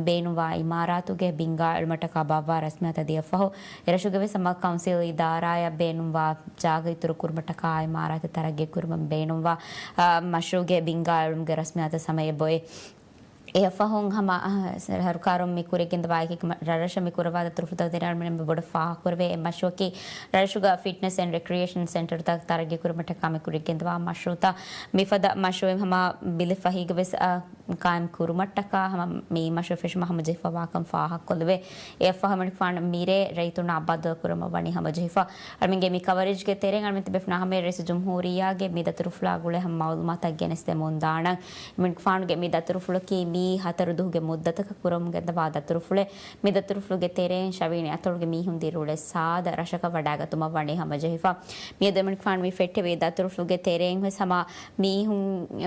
ބޭނުންވާ އިމާރާތުގެ ބިންގާ އެޅުމަށްޓަކާ ބާއްވާ ރަސްމިއްޔާތު އަދި އެއަށްފަހު އެރަށުގެ ވެސް ހަމަ ކައުންސިލް އިދާރާއަށް ބޭނުންވާ ޖާގަ އިތުރު ކުރުމަށްޓަކާ އިމާރާތެއް ތަރައްގީ ކުރުމަށް ބޭނުންވާ، އާ، މަޝްރޫޢުގެ ބިންގާ އެޅުމުގެ ރަސްމިއްޔާތަށް ހަމަ އެބައޮތް. އެއަށްފަހުން ހަމަ، އަ، ސަރުކާރުން މި ކުރިއަށް ގެންދަވާ އެކި ރަށްރަށަށް މި ކުރައްވާ ދަތުރުފުޅުތައް ތެރެއިން އަޅުގަނޑުމެން ބޮޑަށް ފާހަގަކުރެވޭ. އެއް މަޝްރޫޢަކީ ރަށުގަ ފިޓްނަސް އެންޑް ރެކްރިއޭޝަން ސެންޓަރުތައް ތަރައްގީ ކުރުމަށްޓަކާ މި ކުރިއަށް ގެންދަވާ މަޝްރޫޢުތައް. މިފަދަ މަޝްރޫޢެއް ހަމަ ބިލެއް ފަހީގަ ވެސް، އަ، ޤާއިމް ކުރުމަށްޓަކާ ހަމަ މި މަޝްރޫޢު ފެށުމަށް ހަމަޖެހިފައިވާކަން ފާހަގަކޮށްލެވޭ. އެއަށްފަހު އަޅުގަނޑުމެން މިރޭ ރައްޔިތުންނާ އަބަދު ކުރަމަށް ވަނީ ހަމަޖެހިފަ. އަޅުގަނޑުމެންގެ މި ކަވަރޭޖްގެ ތެރެއިން އަޅުގަނޑުމެން ތިބޭފުޅުންނާ ހަމައަށް ރައީސުލްޖުމްހޫރިއްޔާގެ މި ދަތުރުފުޅާ ގުޅޭ ހަމަ މައުލޫމާތުތައް ގެނެސްދެމުން ދާނަން. އަޅުގަނޑުމެން ފާނުގެ މި ދަތުރުފުޅަކީ މިއީ ހަތަރު ދުވަހުގެ މުއްދަތަކަށް ކުރަމުން ގެންދަވާ ދަތުރުފުޅެއް. މި ދަތުރުފުޅުގެ ތެރެއިން ޝަވިޔަނި އަތޮޅުގެ މީހުން ދިރިއުޅޭ ސާދަ ރަށަކަށް ވަޑައިގަތުމަށް ވަނީ ހަމަޖެހިފަ. މިއަދު އަޅުގަނޑުމެން ފާނު މި ފެއްޓެވި ދަތުރުފުޅުގެ ތެރެއިން ވެސް ހަމަ މީހުން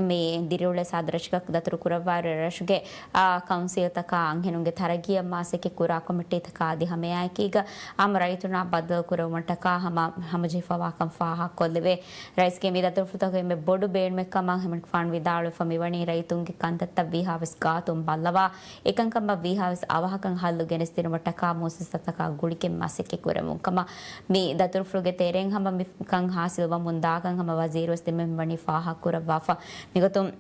މި ދިރިއުޅޭ ސާދަ ރަށަކަށް ދަތުރު ކުރަ ވާރު ރަށުގެ، އާ، ކައުންސިލްތަކާ އަންހެނުންގެ ތަރައްގީއަށް މާސްއެކެއް ކުރާ ކޮމިޓީތަކާ އަދި ހަމައެއާއެކީގަ އާއްމު ރައްޔިތުންނާ ބައްދަލުކުރެވުމަށްޓަކާ ހަމަ ހަމަޖެހިފަވާކަން ފާހަގަކޮށްލެވޭ. ރައީސްގެ މި ދަތުރުފުޅުތަކުގެ އެންމެ ބޮޑު ބޭނުމެއްކަމަށް ހެމަނިކުފާނު ވިދާޅުވެފަ މިވަނީ ރައްޔިތުންގެ ކަންތައްތައް ވީހާވެސް ގާތުން ބައްލަވާ، އެކަންކަމަށް ވީހާވެސް އަވަހަކަށް ހައްލު ގެނެސްދިނުމަށްޓަކާ މުއައްސަސާތަކާ ގުޅިގެން މަސައްކަތް ކުރެވުން ކަމަށް މި ދަތުރުފުޅުގެ ތެރެއިން ހަމަ މި ކަން ހާސިލްވަމުން ދާކަން ހަމަ ވަޒީރުވެސް ދެންމެ މިވަނީ ފާހަގަކުރައްވާފަ. މިގޮތުން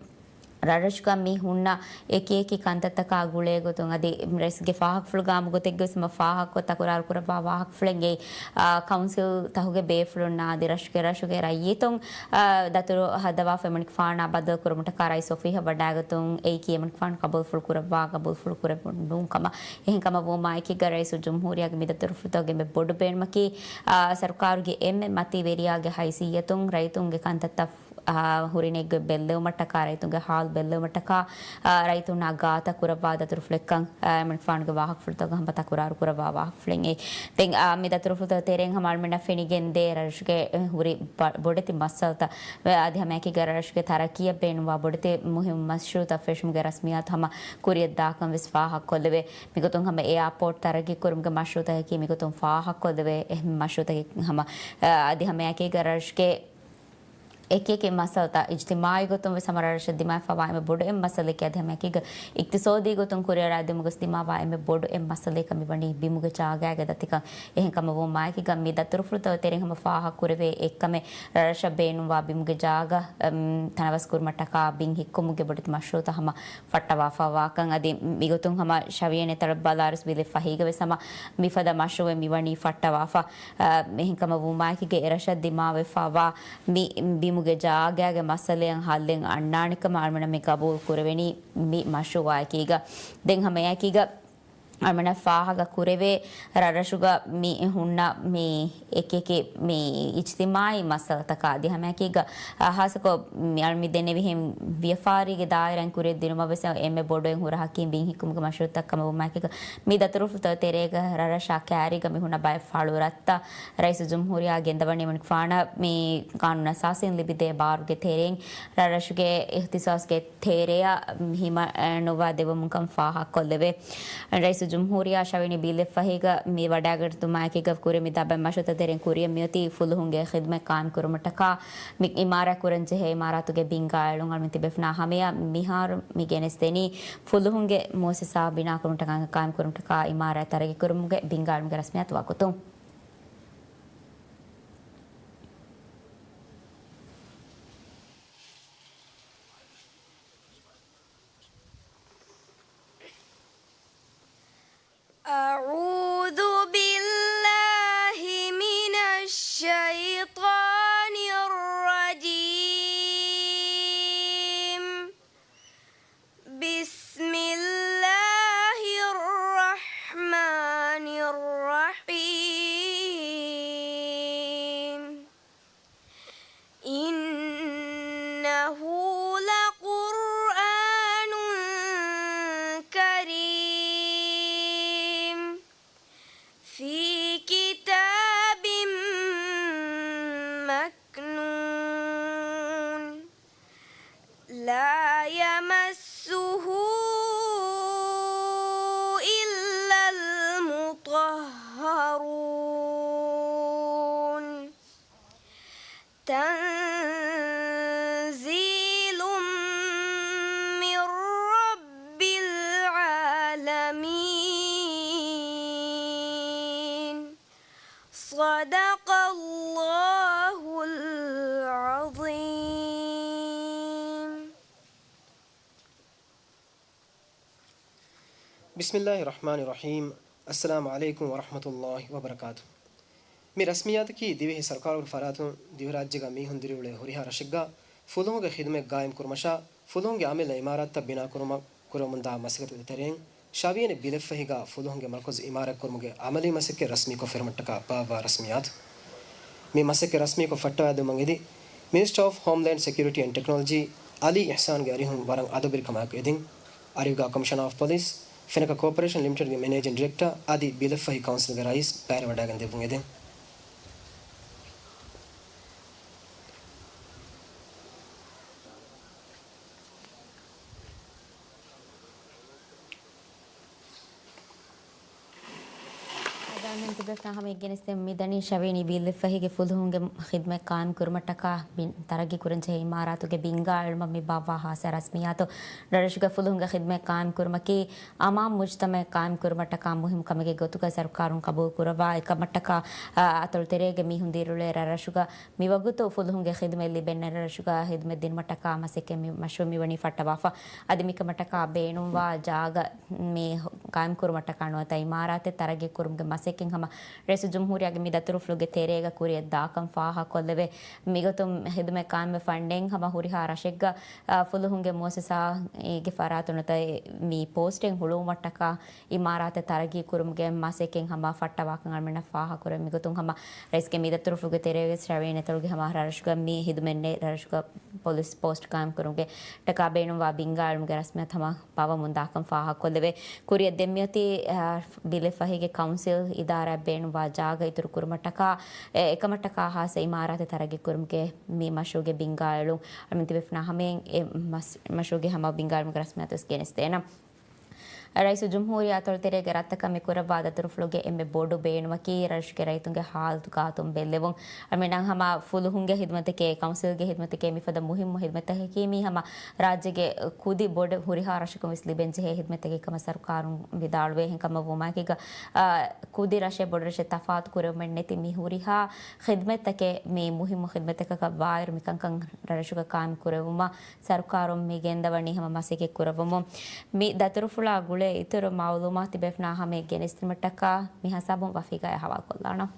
ރަށްރަށުގަ މި ހުންނަ އެކިއެކި ކަންތައްތަކާ ގުޅޭގޮތުން އަދި ރައީސްގެ ފާހަގަފުޅުގަ އާއްމު ގޮތެއްގަވެސް ހަމަ ފާހަގަކޮށް ތަކުރާރު ކުރައްވާ ވާހަކަފުޅެއްގައި، އާ، ކައުންސިލްތަކުގެ ބޭފުޅުންނާ އަދި ރަށުގެ، ރަށުގެ ރައްޔިތުން، އާ، ދަތުރު ހައްދަވާފަ އެމަނިކުފާނާ ބައްދަލުކުރުމަށްޓަކާ ރައީސް އޮފީހަށް ވަޑައިގަތުން އެއީކީ އެމަނިކުފާނު ޤަބޫލުފުޅު ކުރައްވާ ޤަބޫލުފުޅު ކުރެއްވުން ނޫން ކަމަށް. އެހެންކަމަށް ވުމާއެކީގަ ރައީސުލްޖުމްހޫރިއްޔާގެ މި ދަތުރުފުޅުތަކުގެ އެންމެ ބޮޑު ބޭނުމަކީ، އާ، ސަރުކާރުގެ އެންމެ މަތިވެރިޔާގެ ހައިސިއްޔަތުން ރައްޔިތުންގެ ކަންތައްތައް އާ، ހުރި ނެތްގޮތް ބެއްލެވުމަށްޓަކާ، ރައްޔިތުންގެ ހާލު ބެއްލެވުމަށްޓަކާ، އާ، ރައްޔިތުންނާ ގާތަށް ކުރައްވާ ދަތުރުފުޅެއްކަން، އާ، އެމަނިކުފާނުގެ ވާހަކަފުޅުތަކުގަ ހަމަ ތަކުރާރު ކުރައްވާ ވާހަކަފުޅެއް އެއީ. ދެން، އާ، މި ދަތުރުފުޅުތައް ތެރެއިން ހަމަ އަޅުމެންނަށް ފެނިގެންދޭ، ރަށުގެ ހުރި ބަ-، ބޮޑެތި މައްސަލަތައް، އަދި ހަމައެކީގަ ރަށުގެ ތަރައްޤީއަށް ބޭނުންވާ ބޮޑެތި މުހިއްމު މަޝްރޫޢުތައް ފެށުމުގެ ރަސްމިއްޔާތު ހަމަ ކުރިއަށްދާކަން ވެސް ފާހަގަކޮށްލެވޭ. މިގޮތުން ހަމަ އެއާޕޯޓް ތަރައްޤީކުރުމުގެ މަޝްރޫޢުތަކަކީ މިގޮތުން ފާހަގަކޮށްލެވޭ އެހެން މަޝްރޫޢުތަކެއް ހަމަ، އަ، އަދި ހަމައެކީގަ ރަށުގެ އެކިއެކި މައްސަލަތައް އިޖްތިމާޢީ ގޮތުން ވެސް ހަމަ ރަށަށް ދިމާވެފަވާ އެންމެ ބޮޑު އެއް މައްސަލައަކީ އަދި ހަމައެކީގަ އިޤްތިޞާދީ ގޮތުން ކުރިއަރާދިނުމުގަ ވެސް ދިމާވާ އެންމެ ބޮޑު އެއް މައްސަލައަކަށް މިވަނީ ބިމުގެ ޖާގައިގެ ދަތިކަން. އެހެންކަމަށް ވުމާއެކީގަ މި ދަތުރުފުޅުތައް ތެރެއިން ހަމަ ފާހަގަކުރެވޭ އެއްކަމެއް ރަށަށް ބޭނުންވާ ބިމުގެ ޖާގަ، އަމް، ތަނަވަސްކުރުމަށްޓަކާ ބިން ހިއްކުމުގެ ބޮޑެތި މަޝްރޫޢުތައް ހަމަ ފައްޓަވާފަވާކަން. އަދި މިގޮތުން ހަމަ ޝަވިޔަނި ތަޅަބް ބަލާރިސް ބިލެއް ފަހީގަ ވެސް ހަމަ މިފަދަ މަޝްރޫޢެއް މިވަނީ ފައްޓަވާފަ. އަ، އެހެންކަމަށް ވުމާއެކީގަ އެރަށަށް ދިމާވެފަވާ މި ބިމުގެ ޖާގައިގެ މައްސަލައަށް ހައްލެއް އަންނާނެ ކަމަށް އަޅުމެންނަށް މި ގަބޫލު ކުރެވެނީ މި މަޝްރޫޢާއެކީގަ. ދެން ހަމައެއާއެކީގަ އަޅުމެންނަށް ފާހަގަ ކުރެވޭ ރަށްރަށުގަ މި ހުންނަ މި އެކިއެކި މި އިޖްތިމާޢީ މައްސަލަތަކާ އަދި ހަމައެކީގަ، އަ، ހާއްސަކޮށް މި އަޅު މި ދެންނެވިހެން ވިޔަފާރީގެ ދާއިރާއިން ކުރިއަށް ދިނުމަށް ވެސް އެންމެ ބޮޑު އެއް ހުރަހަކީ ބިން ހިއްކުމުގެ މަޝްރޫޢުތައް ކަމަށް ވުމާއެކީގަ، މި ދަތުރުފުޅުތައް ތެރޭގަ ރަށްރަށާ ކައިރީގަ މި ހުންނަ ބައެއް ފަޅުރަށްތައް ރައީސުލްޖުމްހޫރިއްޔާ ގެންދަވަނީ އެމަނިކުފާނަށް މި ޤާނޫނު އަސާސީން ލިބިދޭ ބާރުގެ ތެރެއިން ރަށްރަށުގެ އިޚްތިޞާޞްގެ ތެރެއަށް ހިމަނުއްވާ ދެއްވުމުން ކަމަށް ފާހަގަކޮށްލެވޭ. ރައީސުލްޖުމްހޫރިއްޔާ ޝަވިޔަނި ބިލެއް ފަހީގަ މި ވަޑައިގަތުމާއެކީގަ ކުރި މި ދާ ބައެއް މަޝްރޫޢުތައް ތެރެއިން ކުރިއަށް މިއޮތީ ފުލުހުންގެ ޚިދުމަތް ޤާއިމްކުރުމަށްޓަކާ މި އިމާރާތް ކުރަންޖެހޭ އިމާރާތުގެ ބިންގާ އެޅުން އަޅުމެން ތިބޭފުޅުންނާ ހަމަޔަށް މިހާރު މި ގެނެސްދެނީ ފުލުހުންގެ މުއައްސަސާ ބިނާކުރުމަށްޓަކާ ޤާއިމްކުރުމަށްޓަކާ އިމާރާތް ތަރައްޤީކުރުމުގެ ބިންގާ އެޅުމުގެ ރަސްމިއްޔާތު ވަގުތު. أعوذ بالله من الشيطان الرجيم. بسم الله الرحمن الرحيم. إنه لقرآن كريم في كتاب مكنون لا يمسه إلا المطهرون تنزيل من رب العالمين. صدق الله العظيم. بسم الله الرحمن الرحيم. السلام عليكم ورحمة الله وبركاته. މި ރަސްމިއްޔާތަކީ ދިވެހި ސަރުކާރުގެ ފަރާތުން ދިވެހިރާއްޖޭގަ މީހުން ދިރިއުޅޭ ހުރިހާ ރަށެއްގަ ފުލުހުންގެ ޚިދުމަތް ގާއިމްކުރުމަށާ، ފުލުހުންގެ އަމިއްލަ އިމާރާތްތައް ބިނާކުރުމަށް ކުރަމުންދާ މަސައްކަތުގެ ތެރެއިން، ޝަވިޔަނި ބިލެއްފަހީގަ ފުލުހުންގެ މަރުކަޒު އިމާރާތްކުރުމުގެ އަމަލީ މަސައްކަތް ރަސްމީކޮށް ފެށުމަށްޓަކާ ބާއްވާ ރަސްމިއްޔާތު. މި މަސައްކަތް ރަސްމީކޮށް ފައްޓަވައިދެއްވުމަށް އެދި، މިނިސްޓަރ އޮފް ހޯމްލޭންޑް ސެކިއުރިޓީ އެންޑް ޓެކްނޮލޮޖީ އަލީ އިޙްސާންގެ އަރިހުން ވަރަށް އަދަބުވެރިކަމާއެކު އެދިން. އަރިހުގަ ކޮމިޝަނަރ އޮފް ޕޮލިސް، ފެނަކަ ކޯޕަރޭޝަން ލިމިޓެޑްގެ މެނޭޖިން ޑިރެކްޓަރ އަދި ބިލެއްފަހި ކައުންސިލްގެ ރައީސް ބައިވެރިވަޑައިގެން ދެއްވުން އެދެން. މި ދަނީ ޝަވީނީ ބިލެއްފަހީގެ ފުލުހުންގެ ޚިދުމަތް ޤާއިމް ކުރުމަށްޓަކާ ބިން-، ތަރައްގީ ކުރަންޖެހޭ އިމާރާތުގެ ބިންގާ އެޅުމަށް މި ބާއްވާ ހާއްސަ ރަސްމިއްޔާތު. ރަށުގެ ފުލުހުންގެ ޚިދުމަތް ޤާއިމް ކުރުމަކީ އަމާން މުޖްތަމަޢެއް ޤާއިމް ކުރުމަށްޓަކާ މުހިއްމު ކަމެއްގެ ގޮތުގަ ސަރުކާރުން ޤަބޫލު ކުރައްވާ އެކަމަށްޓަކާ، އަ، އަތޮޅު ތެރޭގެ މީހުން ދިރިއުޅޭ ރަށްރަށުގަ މިވަގުތު ފުލުހުންގެ ޚިދުމަތް ލިބެން ރަށްރަށުގަ ޚިދުމަތް ދިނުމަށްޓަކާ މަސައްކަތް މި މަޝްރޫޢު މިވަނީ ފައްޓަވާފަ. އަދި މިކަމަށްޓަކާ ބޭނުންވާ ޖާގަ މި ޤާއިމް ކުރުމަށްޓަކާ ނުވަތަ އިމާރާތެއް ތަރައްގީ ކުރުމުގެ މަސައްކަތް ހަމަ ރައީސުލްޖުމްހޫރިއްޔާގެ މި ދަތުރުފުޅުގެ ތެރޭގަ ކުރިއަށް ދާކަން ފާހަގަކޮށްލެވޭ. މިގޮތުން ޚިދުމަތް ޤާއިމްވެފަ އަންނައިން ހަމަ ހުރިހާ ރަށެއްގަ، އާ، ފުލުހުންގެ މުއައްސަސާއެއްގެ ފަރާތުން ނުވަތަ މި ޕޯސްޓެއް ހުޅުވުމަށްޓަކާ އިމާރާތެއް ތަރައްގީ ކުރުމުގެ މަސައްކަތް ހަމަ ފައްޓަވާކަން އަޅުމެންނަށް ފާހަގަކުރެވޭ. މިގޮތުން ހަމަ ރައީސްގެ މި ދަތުރުފުޅުގެ ތެރޭގަ ޝަވީން އަތޮޅުގެ ހަމަ ރަށުގަ މި ޚިދުމަތް ރަށުގަ ޕޮލިސް ޕޯސްޓް ޤާއިމްކުރުމުގެ ޓަކާ ބޭނުންވާ ބިންގާ އެޅުމުގެ ރަސްމިއްޔާތު ހަމަ ބާއްވަމުން ދާކަން ފާހަގަކޮށްލެވޭ. ކުރިއަށް ދެންމިއޮތީ، އާ، ބިލެއްފަހީގެ ކައުންސިލް އިދާރާއަށް ބޭނުންވާ ޖާގަ އިތުރު ކުރުމަށްޓަކާ، އެ، އެކަމަށްޓަކާ ހާއްސަ އިމާރާތެއް ތަރައްގީ ކުރުމުގެ މި މަޝްރޫޢުގެ ބިންގާ އެޅުން އަޅުމެން ތިބޭފުޅުންނާ ހަމައިން އެ މަސް-، މަޝްރޫޢުގެ ހަމަ ބިންގާ އެޅުމުގެ ރަސްމިއްޔާތު ވެސް ގެނެސްދޭނަން. ރައީސުލްޖުމްހޫރިއްޔާ އަތޮޅު ތެރޭގެ ރަށްތަކަށް މި ކުރައްވާ ދަތުރުފުޅުގެ އެންމެ ބޮޑު ބޭނުމަކީ ރަށުގެ ރައްޔިތުންގެ ހާލުތު ގާތުން ބެއްލެވުން. އަޅުމެންނަށް ހަމަ ފުލުހުންގެ ޚިދުމަތެކޭ، ކައުންސިލްގެ ޚިދުމަތެކޭ މިފަދަ މުހިއްމު ޚިދުމަތްތަކަކީ މީ ހަމަ ރާއްޖޭގެ ކުދި ބޮޑު ހުރިހާ ރަށަކުން ވެސް ލިބެންޖެހޭ ޚިދުމަތްތަކެއް ކަމަށް ސަރުކާރުން ވިދާޅުވޭ. އެހެންކަމަށް ވުމާއެކީގަ، އާ، ކުދި ރަށެއް ބޮޑު ރަށެއް ތަފާތު ކުރެވުމެއް ނެތި މި ހުރިހާ ޚިދުމަތްތަކެއް މި މުހިއްމު ޚިދުމަތްތަކަކަށް ވާއިރު މިކަންކަން ރަށުގަ ޤާއިމް ކުރެވުމަށް ސަރުކާރުން މި ގެންދަވަނީ ހަމަ މަސައްކަތް ކުރައްވަމުން. މި ދަތުރުފުޅާ ގުޅޭ އިތުރު މައުލޫމާތު ތިބޭފުޅުންނާ ހަމައަށް ގެނެސްދިނުމަށްޓަކާ މި ހިސާބުން ވަފީގައި ހަވާލުކޮށްލާނަން.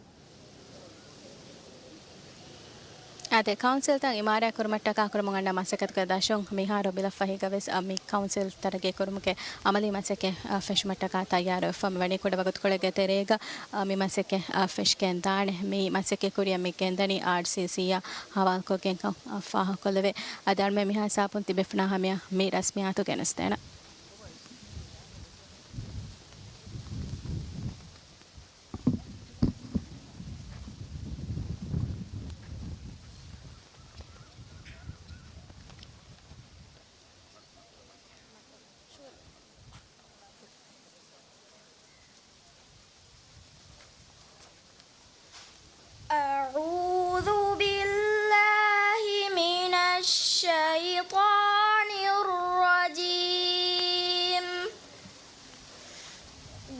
އާދެ، ކައުންސިލްތައް އިމާރާތް ކުރުމަށްޓަކާ ކުރަމުން އަންނަ މަސައްކަތުގެ ދަށުން މިހާރު ބިލެއްފަހީގަ ވެސް، އަ، މި ކައުންސިލް ތަރައްގީ ކުރުމުގެ އަމަލީ މަސައްކަތް، އަ، ފެށުމަށްޓަކާ ތައްޔާރުވެފަ މިވަނީ. ކުޑަވަގުތުކޮޅެއްގެ ތެރޭގަ، އަ، މި މަސައްކަތް، އަ، ފެށިގެން ދާނެ. މި މަސައްކަތް ކުރިއަށް މި ގެންދަނީ އާރްސީސީއާ ހަވާލުކޮށްގެންކަން، އަ، ފާހަގަކޮށްލެވޭ. އަދި އަޅުމެން މިހާ ހިސާބުން ތިބޭފުޅުންނާ ހަމައަށް މި ރަސްމިއްޔާތު ގެނެސްދޭނަން. أعوذ بالله من الشيطان الرجيم.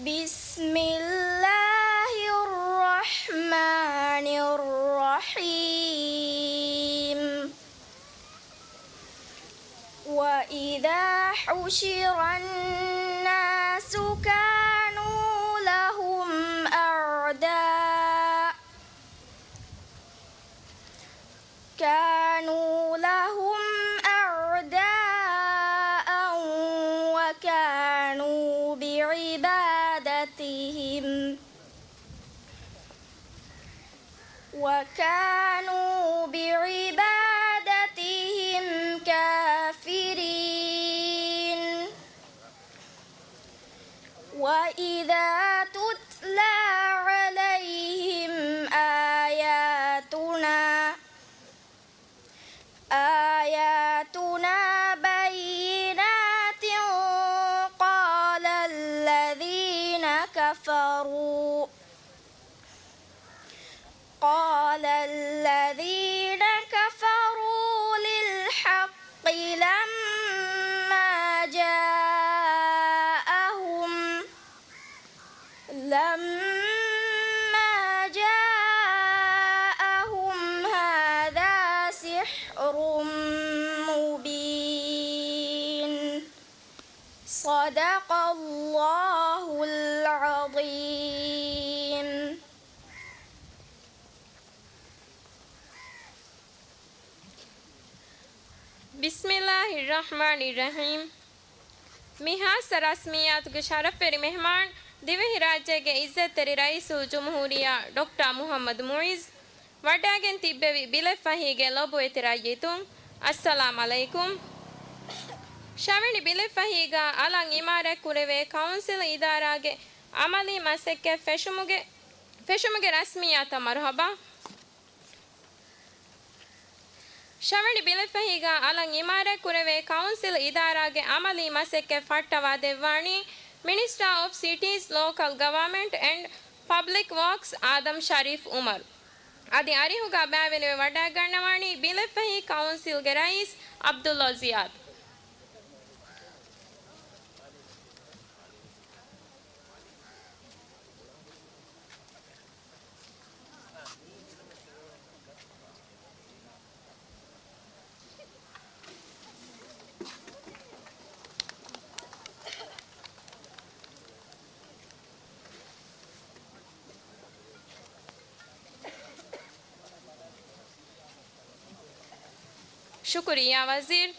بسم الله الرحمن الرحيم. وإذا حشر الناس كانوا لهم أعداء، كانوا لهم أعداء وكانوا بعبادتهم وكانوا بعبادتهم كافرين. وإذا تتلى عليهم آياتنا، آياتنا بينات قال الذين كفروا قال الذين كفروا للحق لما جاءهم، لما جاءهم هذا سحر مبين. صدق الله العظيم. بسم الله الرحمن الرحيم. މި ހާއްސަ ރަސްމިއްޔާތުގެ ޝަރަފްވެރި މެހްމާން، ދިވެހިރާއްޖޭގެ އިއްޒަތްތެރި ރައީސުލްޖުމްހޫރިއްޔާ ޑޮކްޓަރ މުޙައްމަދު މުޢިއްޒު، ވަޑައިގެން ތިއްބެވި ބިލެއްފަހީގެ ލޮބުވެތި ރައްޔިތުން، އައްސަލާމް ޢަލައިކުމް. ޝަވިނި ބިލެއްފަހީގަ އަލަށް އިމާރާތްކުރެވޭ ކައުންސިލް އިދާރާގެ އަމަލީ މަސައްކަތް ފެށުމުގެ، ފެށުމުގެ ރަސްމިއްޔާތަށް މަރުޙަބާ. ޝަވިނި ބިލެއްފަހީގަ އަލަށް އިމާރާތްކުރެވޭ ކައުންސިލް އިދާރާގެ އަމަލީ މަސައްކަތް ފައްޓަވާދެއްވާނީ މިނިސްޓާ އޮފް ސިޓީސް، ލޯކަލް ގަވާމެންޓް އެންޑް ޕަބްލިކް ވޯކްސް އާދަމް ޝަރީފް އުމަރު. އަދި އަރިހުގަ ބައިވެނިވެ ވަޑައިގަންނަވާނީ ބިލެއްފަހި ކައުންސިލްގެ ރައީސް ޢަބްދުﷲ ޒިޔާދު. ޝުކުރިއްޔާ ވަޒީރު.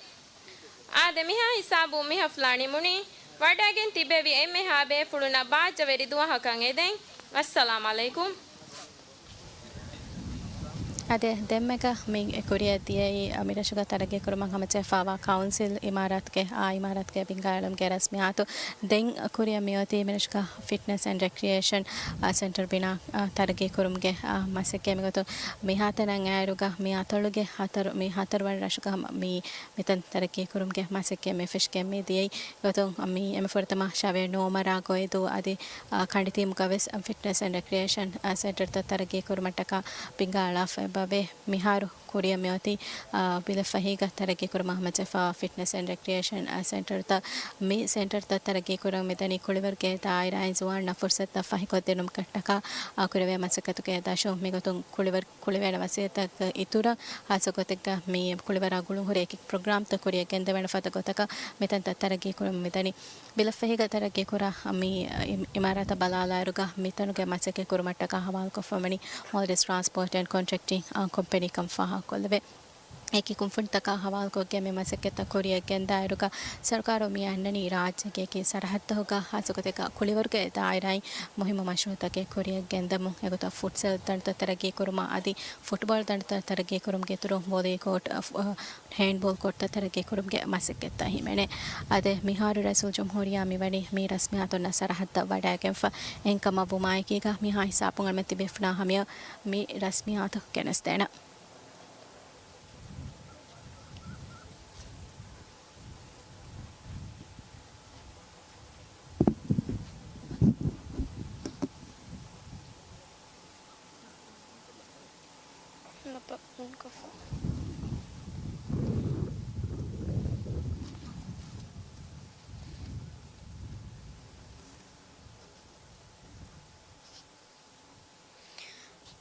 އާދެ، މިހާ ހިސާބުން މި ހަފްލާ ނިމުނީ. ވަޑައިގެން ތިއްބެވި އެންމެހާ ބޭފުޅުންނަށް ބާއްޖަވެރި ދުވަހަކަށް އެދެން. އައްސަލާމް ޢަލައިކުމް. އާދެ، ދެންމެގަ މި ކުރިއަށް ދިޔައީ، މިރަށުގަ ތަރައްގީ ކުރުމަށް ހަމަޖެހިފައިވާ ކައުންސިލް އިމާރާތުގެ، އާ، އިމާރާތުގެ ބިންގާ އެޅުމުގެ ރަސްމިއްޔާތު. ދެން ކުރިއަށް މިއޮތީ މިރަށުގަ ފިޓްނަސް އެންޑް ރެކްރިއޭޝަން، އާ، ސެންޓަރ ބިނާ، އާ، ތަރައްގީ ކުރުމުގެ، އާ، މަސައްކަތް. މިގޮތުން މިހާތަނަށް އައިއިރުގަ މި އަތޮޅުގެ ހަތަރު، މި ހަތަރު ވަނަ ރަށުގަ ހަމަ މި މިތަން ތަރައްގީ ކުރުމުގެ މަސައްކަތް މި ފެށިގެން މި ދިޔައީ. ގޮތުން މި އެންމެ ފުރަތަމަ ޝަވޭ ނޯމަރާ ގޮއިދޫ އަދި، އާ، ކަނޑިތީމުގަ ވެސް ފިޓްނަސް އެންޑް ރެކްރިއޭޝަން، އާ، ސެންޓަރތައް ތަރައްގީ ކުރުމަށްޓަކާ ބިންގާ އަޅާފަ އެބަވޭ. މިހާރު ކުރިއަށް މިއޮތީ، އާ، ބިލެއްފަހީގަ ތަރައްގީ ކުރުމަށް ހަމަޖެހިފައިވާ ފިޓްނަސް އެންޑް ރެކްރިއޭޝަން، އާ، ސެންޓަރތައް. މި ސެންޓަރތައް ތަރައްގީ ކުރަން މިދަނީ ކުޅިވަރުގެ ދާއިރާއިން ޒުވާންނަށް ފުރުސަތުތައް ފަހިކޮށްދިނުމަށްޓަކާ، އާ، ކުރެވޭ މަސައްކަތުގެ ދަށުން. މިގޮތުން ކުޅިވަރު ކުޅިވެރި ވަސީލަތަކަށް އިތުރަށް، ހާއްސަ ގޮތެއްގަ މި ކުޅިވަރާ ގުޅުންހުރި އެކި ޕްރޮގްރާމްތައް ކުރިއަށް ގެންދެވޭނެ ފަދަ ގޮތަކަށް މިތަންތައް ތަރައްގީ ކުރަމުން މިދަނީ. ބިލެއްފަހީގަ ތަރައްގީ ކުރާ މި އިމާރާތަށް ބަލާލާއިރުގަ މިތަނުގެ މަސައްކަތް ކުރުމަށްޓަކާ ހަވާލުކޮށްފަ ވަނީ މޯލްޑިވްސް ޓްރާންސްޕޯޓް އެންޑް ކޮންޓްރެކްޓިން، އާ، ކޮމްޕެނީ ކަން ފާހަގަކޮށްލެވޭ. އެކި ކުންފުނިތަކާ ހަވާލުކޮށްގެން މި މަސައްކަތްތައް ކުރިއަށް ގެންދާއިރުގަ، ސަރުކާރު މި އަންނަނީ ރާއްޖޭގެ އެކި ސަރަހައްދުގަ ހާއްސަގޮތެއްގަ ކުޅިވަރުގެ ދާއިރާއިން މުހިއްމު މަޝްރޫއުތަކެއް ކުރިއަށް ގެންދަމުން. އެގޮތަށް ފުޓްސަލް ދަނޑުތައް ތަރައްގީ ކުރުމަށް އަދި ފުޓްބޯޅަ ދަނޑުތައް ތަރައްގީ ކުރުމުގެ އިތުރުން ވޮލީ ކޯޓް، އަ، ފު-، އަ، ހޭންޑްބޯޅަ ކޯޓްތައް ތަރައްގީ ކުރުމުގެ މަސައްކަތްތައް ހިމެނޭ. އާދެ، މިހާރު ރައީސުލްޖުމްހޫރިއްޔާ މިވަނީ މި ރަސްމިއްޔާތުންނަށް ސަރަހައްދަށް ވަޑައިގެންފަ. އެހެންކަމަށް ވުމާއެކީގަ މިހާ ހިސާބުން އަޅަމެން ތިބޭފުޅާ ހަމަޔަށް މި ރަސްމިއްޔާތު ގެނެސްދޭނަން.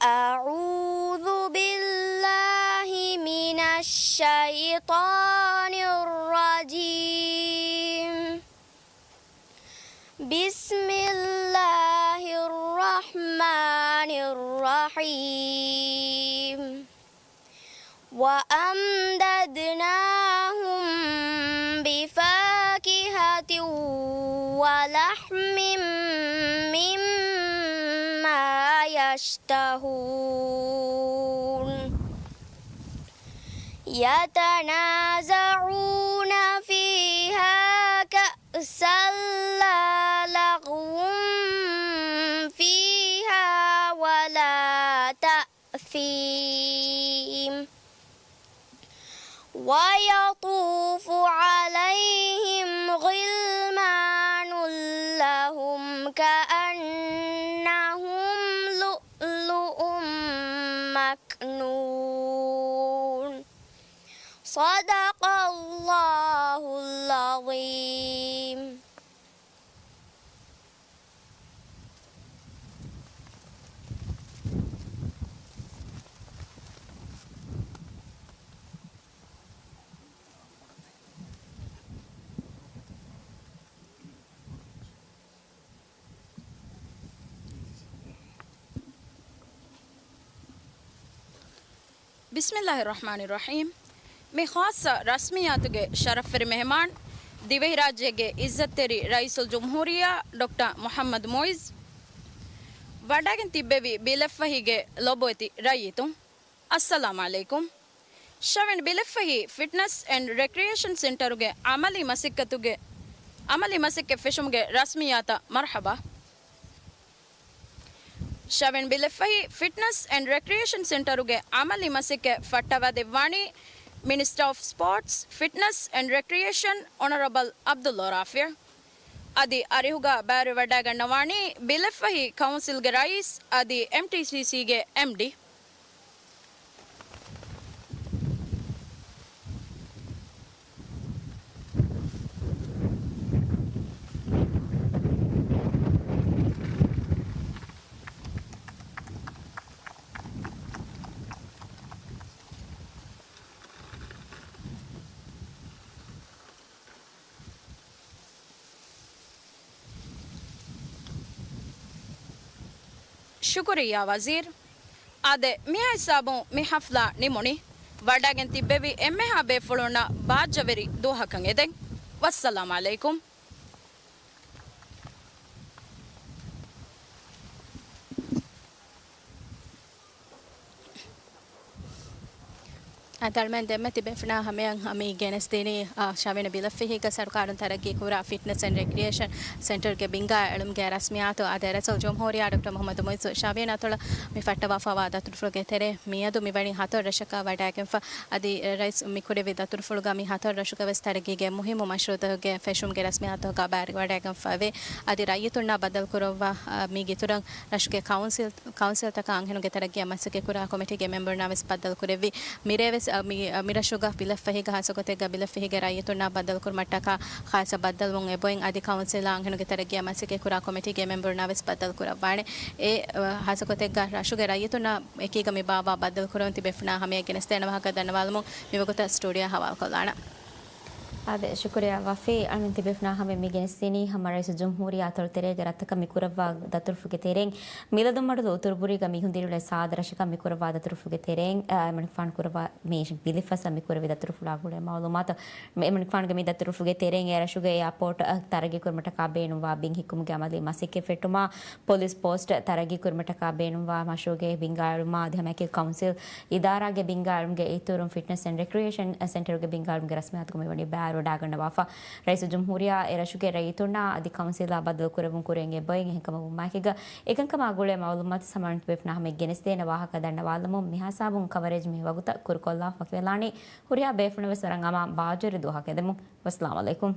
أعوذ بالله من الشيطان الرجيم. بسم الله الرحمن الرحيم. وأمددناهم بفاكهة ولحم مما يشتهون. يتنازعون فيها كأسا لا لغو فيها ولا تأثيم. ويطوف عليهم غلمان لهم كأنهم لؤلؤ مكنون. صدق الله العظيم. ބިސްމިއްލާހިއްރަޙްމާނިއްރަޙީމް. މި ޚާއްޞަ ރަސްމިއްޔާތުގެ ޝަރަފްވެރި މެހެމާން، ދިވެހިރާއްޖޭގެ އިއްޒަތްތެރި ރައީސުލްޖުމްހޫރިއްޔާ ޑޮކްޓަރ މުޙައްމަދު މުޢިއްޒު، ވަޑައިގެން ތިއްބެވި ބިލެއްފަހީގެ ލޮބުވެތި ރައްޔިތުން، އައްސަލާމް ޢަލައިކުމް. ޝަވެން ބިލެއްފަހި ފިޓްނަސް އެންޑް ރެކްރިއޭޝަން ސެންޓަރުގެ ޢަމަލީ މަސައްކަތުގެ، ޢަމަލީ މަސައްކަތް ފެށުމުގެ ރަސްމިއްޔާތަށް މަރުޙަބާ. ޝަވެން ބިލެއްފަހި ފިޓްނަސް އެންޑް ރެކްރިއޭޝަން ސެންޓަރުގެ ޢަމަލީ މަސައްކަތް ފައްޓަވާދެއްވާނީ މިނިސްޓަރ އޮފް ސްޕޯޓްސް، ފިޓްނަސް އެންޑް ރެކްރިއޭޝަން އޮނަރަބަލް ޢަބްދުﷲ ރާފިޢު. އަދި އަރިހުގަ ބައިވެރިވަޑައިގަންނަވާނީ ބިލެއްފަހި ކައުންސިލްގެ ރައީސް އަދި އެމްޓީސީސީގެ އެމްޑީ. ޝުކުރިއްޔާ ވަޒީރު. އާދެ، މިހާ ހިސާބުން މި ހަފްލާ ނިމުނީ. ވަޑައިގެން ތިއްބެވި އެންމެހާ ބޭފުޅުންނަށް ބާއްޖަވެރި ދުވަހަކަށް އެދެން. ވައްސަލާމް ޢަލައިކުމް. އަދި އަޅުމެން ދެންމެ ތިބޭފުޅުންނާ ހަމަޔަށް މި ގެނެސްދިނީ، އާ، ޝާވީން ބިލެއްފަހީގަ ސަރުކާރުން ތަރައްގީ ކުރާ ފިޓްނަސް އެންޑް ރެކްރިއޭޝަން ސެންޓަރގެ ބިންގާ އެޅުމުގެ ރަސްމިއްޔާތު އާދެ، ރައީސުލްޖުމްހޫރިއްޔާ ޑޮކްޓަރ މުޙައްމަދު މުޢިއްޒު ޝާވީން އަތޮޅަށް މި ފައްޓަވާފަވާ ދަތުރުފުޅުގެ ތެރޭ މިއަދު މިވަނީ ހަތަރު ރަށަކަށް ވަޑައިގެންފަ. އަދި ރައީސް މި ކުރެއްވި ދަތުރުފުޅުގަ މި ހަތަރު ރަށުގަ ވެސް ތަރައްގީގެ މުހިއްމު މަޝްރޫޢުތަކުގެ ފެށުމުގެ ރަސްމިއްޔާތުގަ ބައިވެރިވަޑައިގެންފަވޭ. އަދި ރައްޔިތުންނާ ބައްދަލުކުރައްވާ، އާ، މީގެ އިތުރަށް ރަށުގެ ކައުންސިލް، ކައުންސިލްތަކާ އަންހެނުންގެ ތަރައްގީއަށް މަސައްކަތްކުރާ ކޮމިޓީގެ މެމްބަރުންނާ ވެސް ބައްދަލުކުރެއްވި. މިރޭ ވެސް، އަ، މި، އަ، މިރަށުގަ ބިލެއްފަހީގަ ހާއްސަގޮތެއްގަ ބިލެއްފަހީގެ ރައްޔިތުންނާ ބައްދަލުކުރުމަށްޓަކާ ޚާއްސަ ބައްދަލުވުން އެބައޮތް. އަދި ކައުންސިލާ އަންހެނުންގެ ތަރައްގީއަށް މަސައްކަތްކުރާ ކޮމިޓީގެ މެމްބަރުންނާ ވެސް ބައްދަލުކުރައްވާނެ. އެ، އަ، ހާއްސަގޮތެއްގަ ރަށުގެ ރައްޔިތުންނާ އެކީގަ މި ބާއްވާ ބައްދަލުކުރަމުން ތިބޭފުޅުންނާ ހަމަޔަށް ގެނެސްދޭނެ ވާހަކަ ދަންނަވާލަމުން މިވަގުތަށް ސްޓޫޑިއޯއަށް ހަވާލުކޮށްލާނަން. އާދެ، ޝުކުރިއްޔާ ވަފީ. އަޅުމެން ތިބޭފުޅުންނާ ހަމަޔަށް މި ގެނެސްދިނީ ހަމަ ރައީސުލްޖުމްހޫރިއްޔާ އަތޮޅު ތެރޭގަ ރަށްތަކަށް މި ކުރައްވާ ދަތުރުފުޅުގެ ތެރެއިން މިލަދުންމަޑުލު އުތުރުބުރީގަ މި ހުންދިރިއުޅޭ ސާދަ ރަށަކަށް މި ކުރައްވާ ދަތުރުފުޅުގެ ތެރެއިން، އަ، އެމަނިކުފާނު ކުރައްވާ މި ބިލެއްފަސްއަށް މި ކުރެއްވި ދަތުރުފުޅާ ގުޅޭ މައުލޫމާތު. މި އެމަނިކުފާނުގެ މި ދަތުރުފުޅުގެ ތެރެއިން އެ ރަށުގެ އެއާޕޯޓް ތަރައްގީ ކުރުމަށްޓަކާ ބޭނުންވާ ބިން ހިއްކުމުގެ އަމަލީ މަސައްކަތް ފެއްޓުމާ، ޕޮލިސް ޕޯސްޓް ތަރައްގީ ކުރުމަށްޓަކާ ބޭނުންވާ މަޝްރޫޢުގެ ބިންގާ އެޅުމާ، އަދި ހަމައެކީ ކައުންސިލް އިދާރާގެ ބިންގާ އެޅުމުގެ އިތުރުން ފިޓްނަސް އެންޑް ރެކްރިއޭޝަން ސެންޓަރުގެ ބިންގާ އެޅުމުގެ ރަސްމިއްޔާތުގަ މިވަނީ ބައިވެރިވަޑައިގަންނަވާފަ. ރައީސުލްޖުމްހޫރިއްޔާ އެ ރަށުގެ ރައްޔިތުންނާ އަދި ކައުންސިލާ ބައްދަލުކުރެއްވުން ކުރިއަށް އެބައޮތް. އެހެންކަމުން ވުމާއެކީގަ އެކަންކަމާ ގުޅޭ މައުލޫމާތު ހަމަ ތިބޭފުޅުންނާ ހަމަޔަށް ގެނެސްދޭނެ ވާހަކަ ދަންނަވާލަމުން މިހާ ހިސާބުން ކަވަރޭޖް މި ވަގުތަށް ކުރުކޮށްލާފަ ވަކިވެލާނީ. ހުރިހާ ބޭފުޅުން ވެސް ވަރަށް އަމާން ބާއްޖަވެރި ދުވަހަކަށް އެދެމުން. ވައްސަލާމް ޢަލައިކުމް.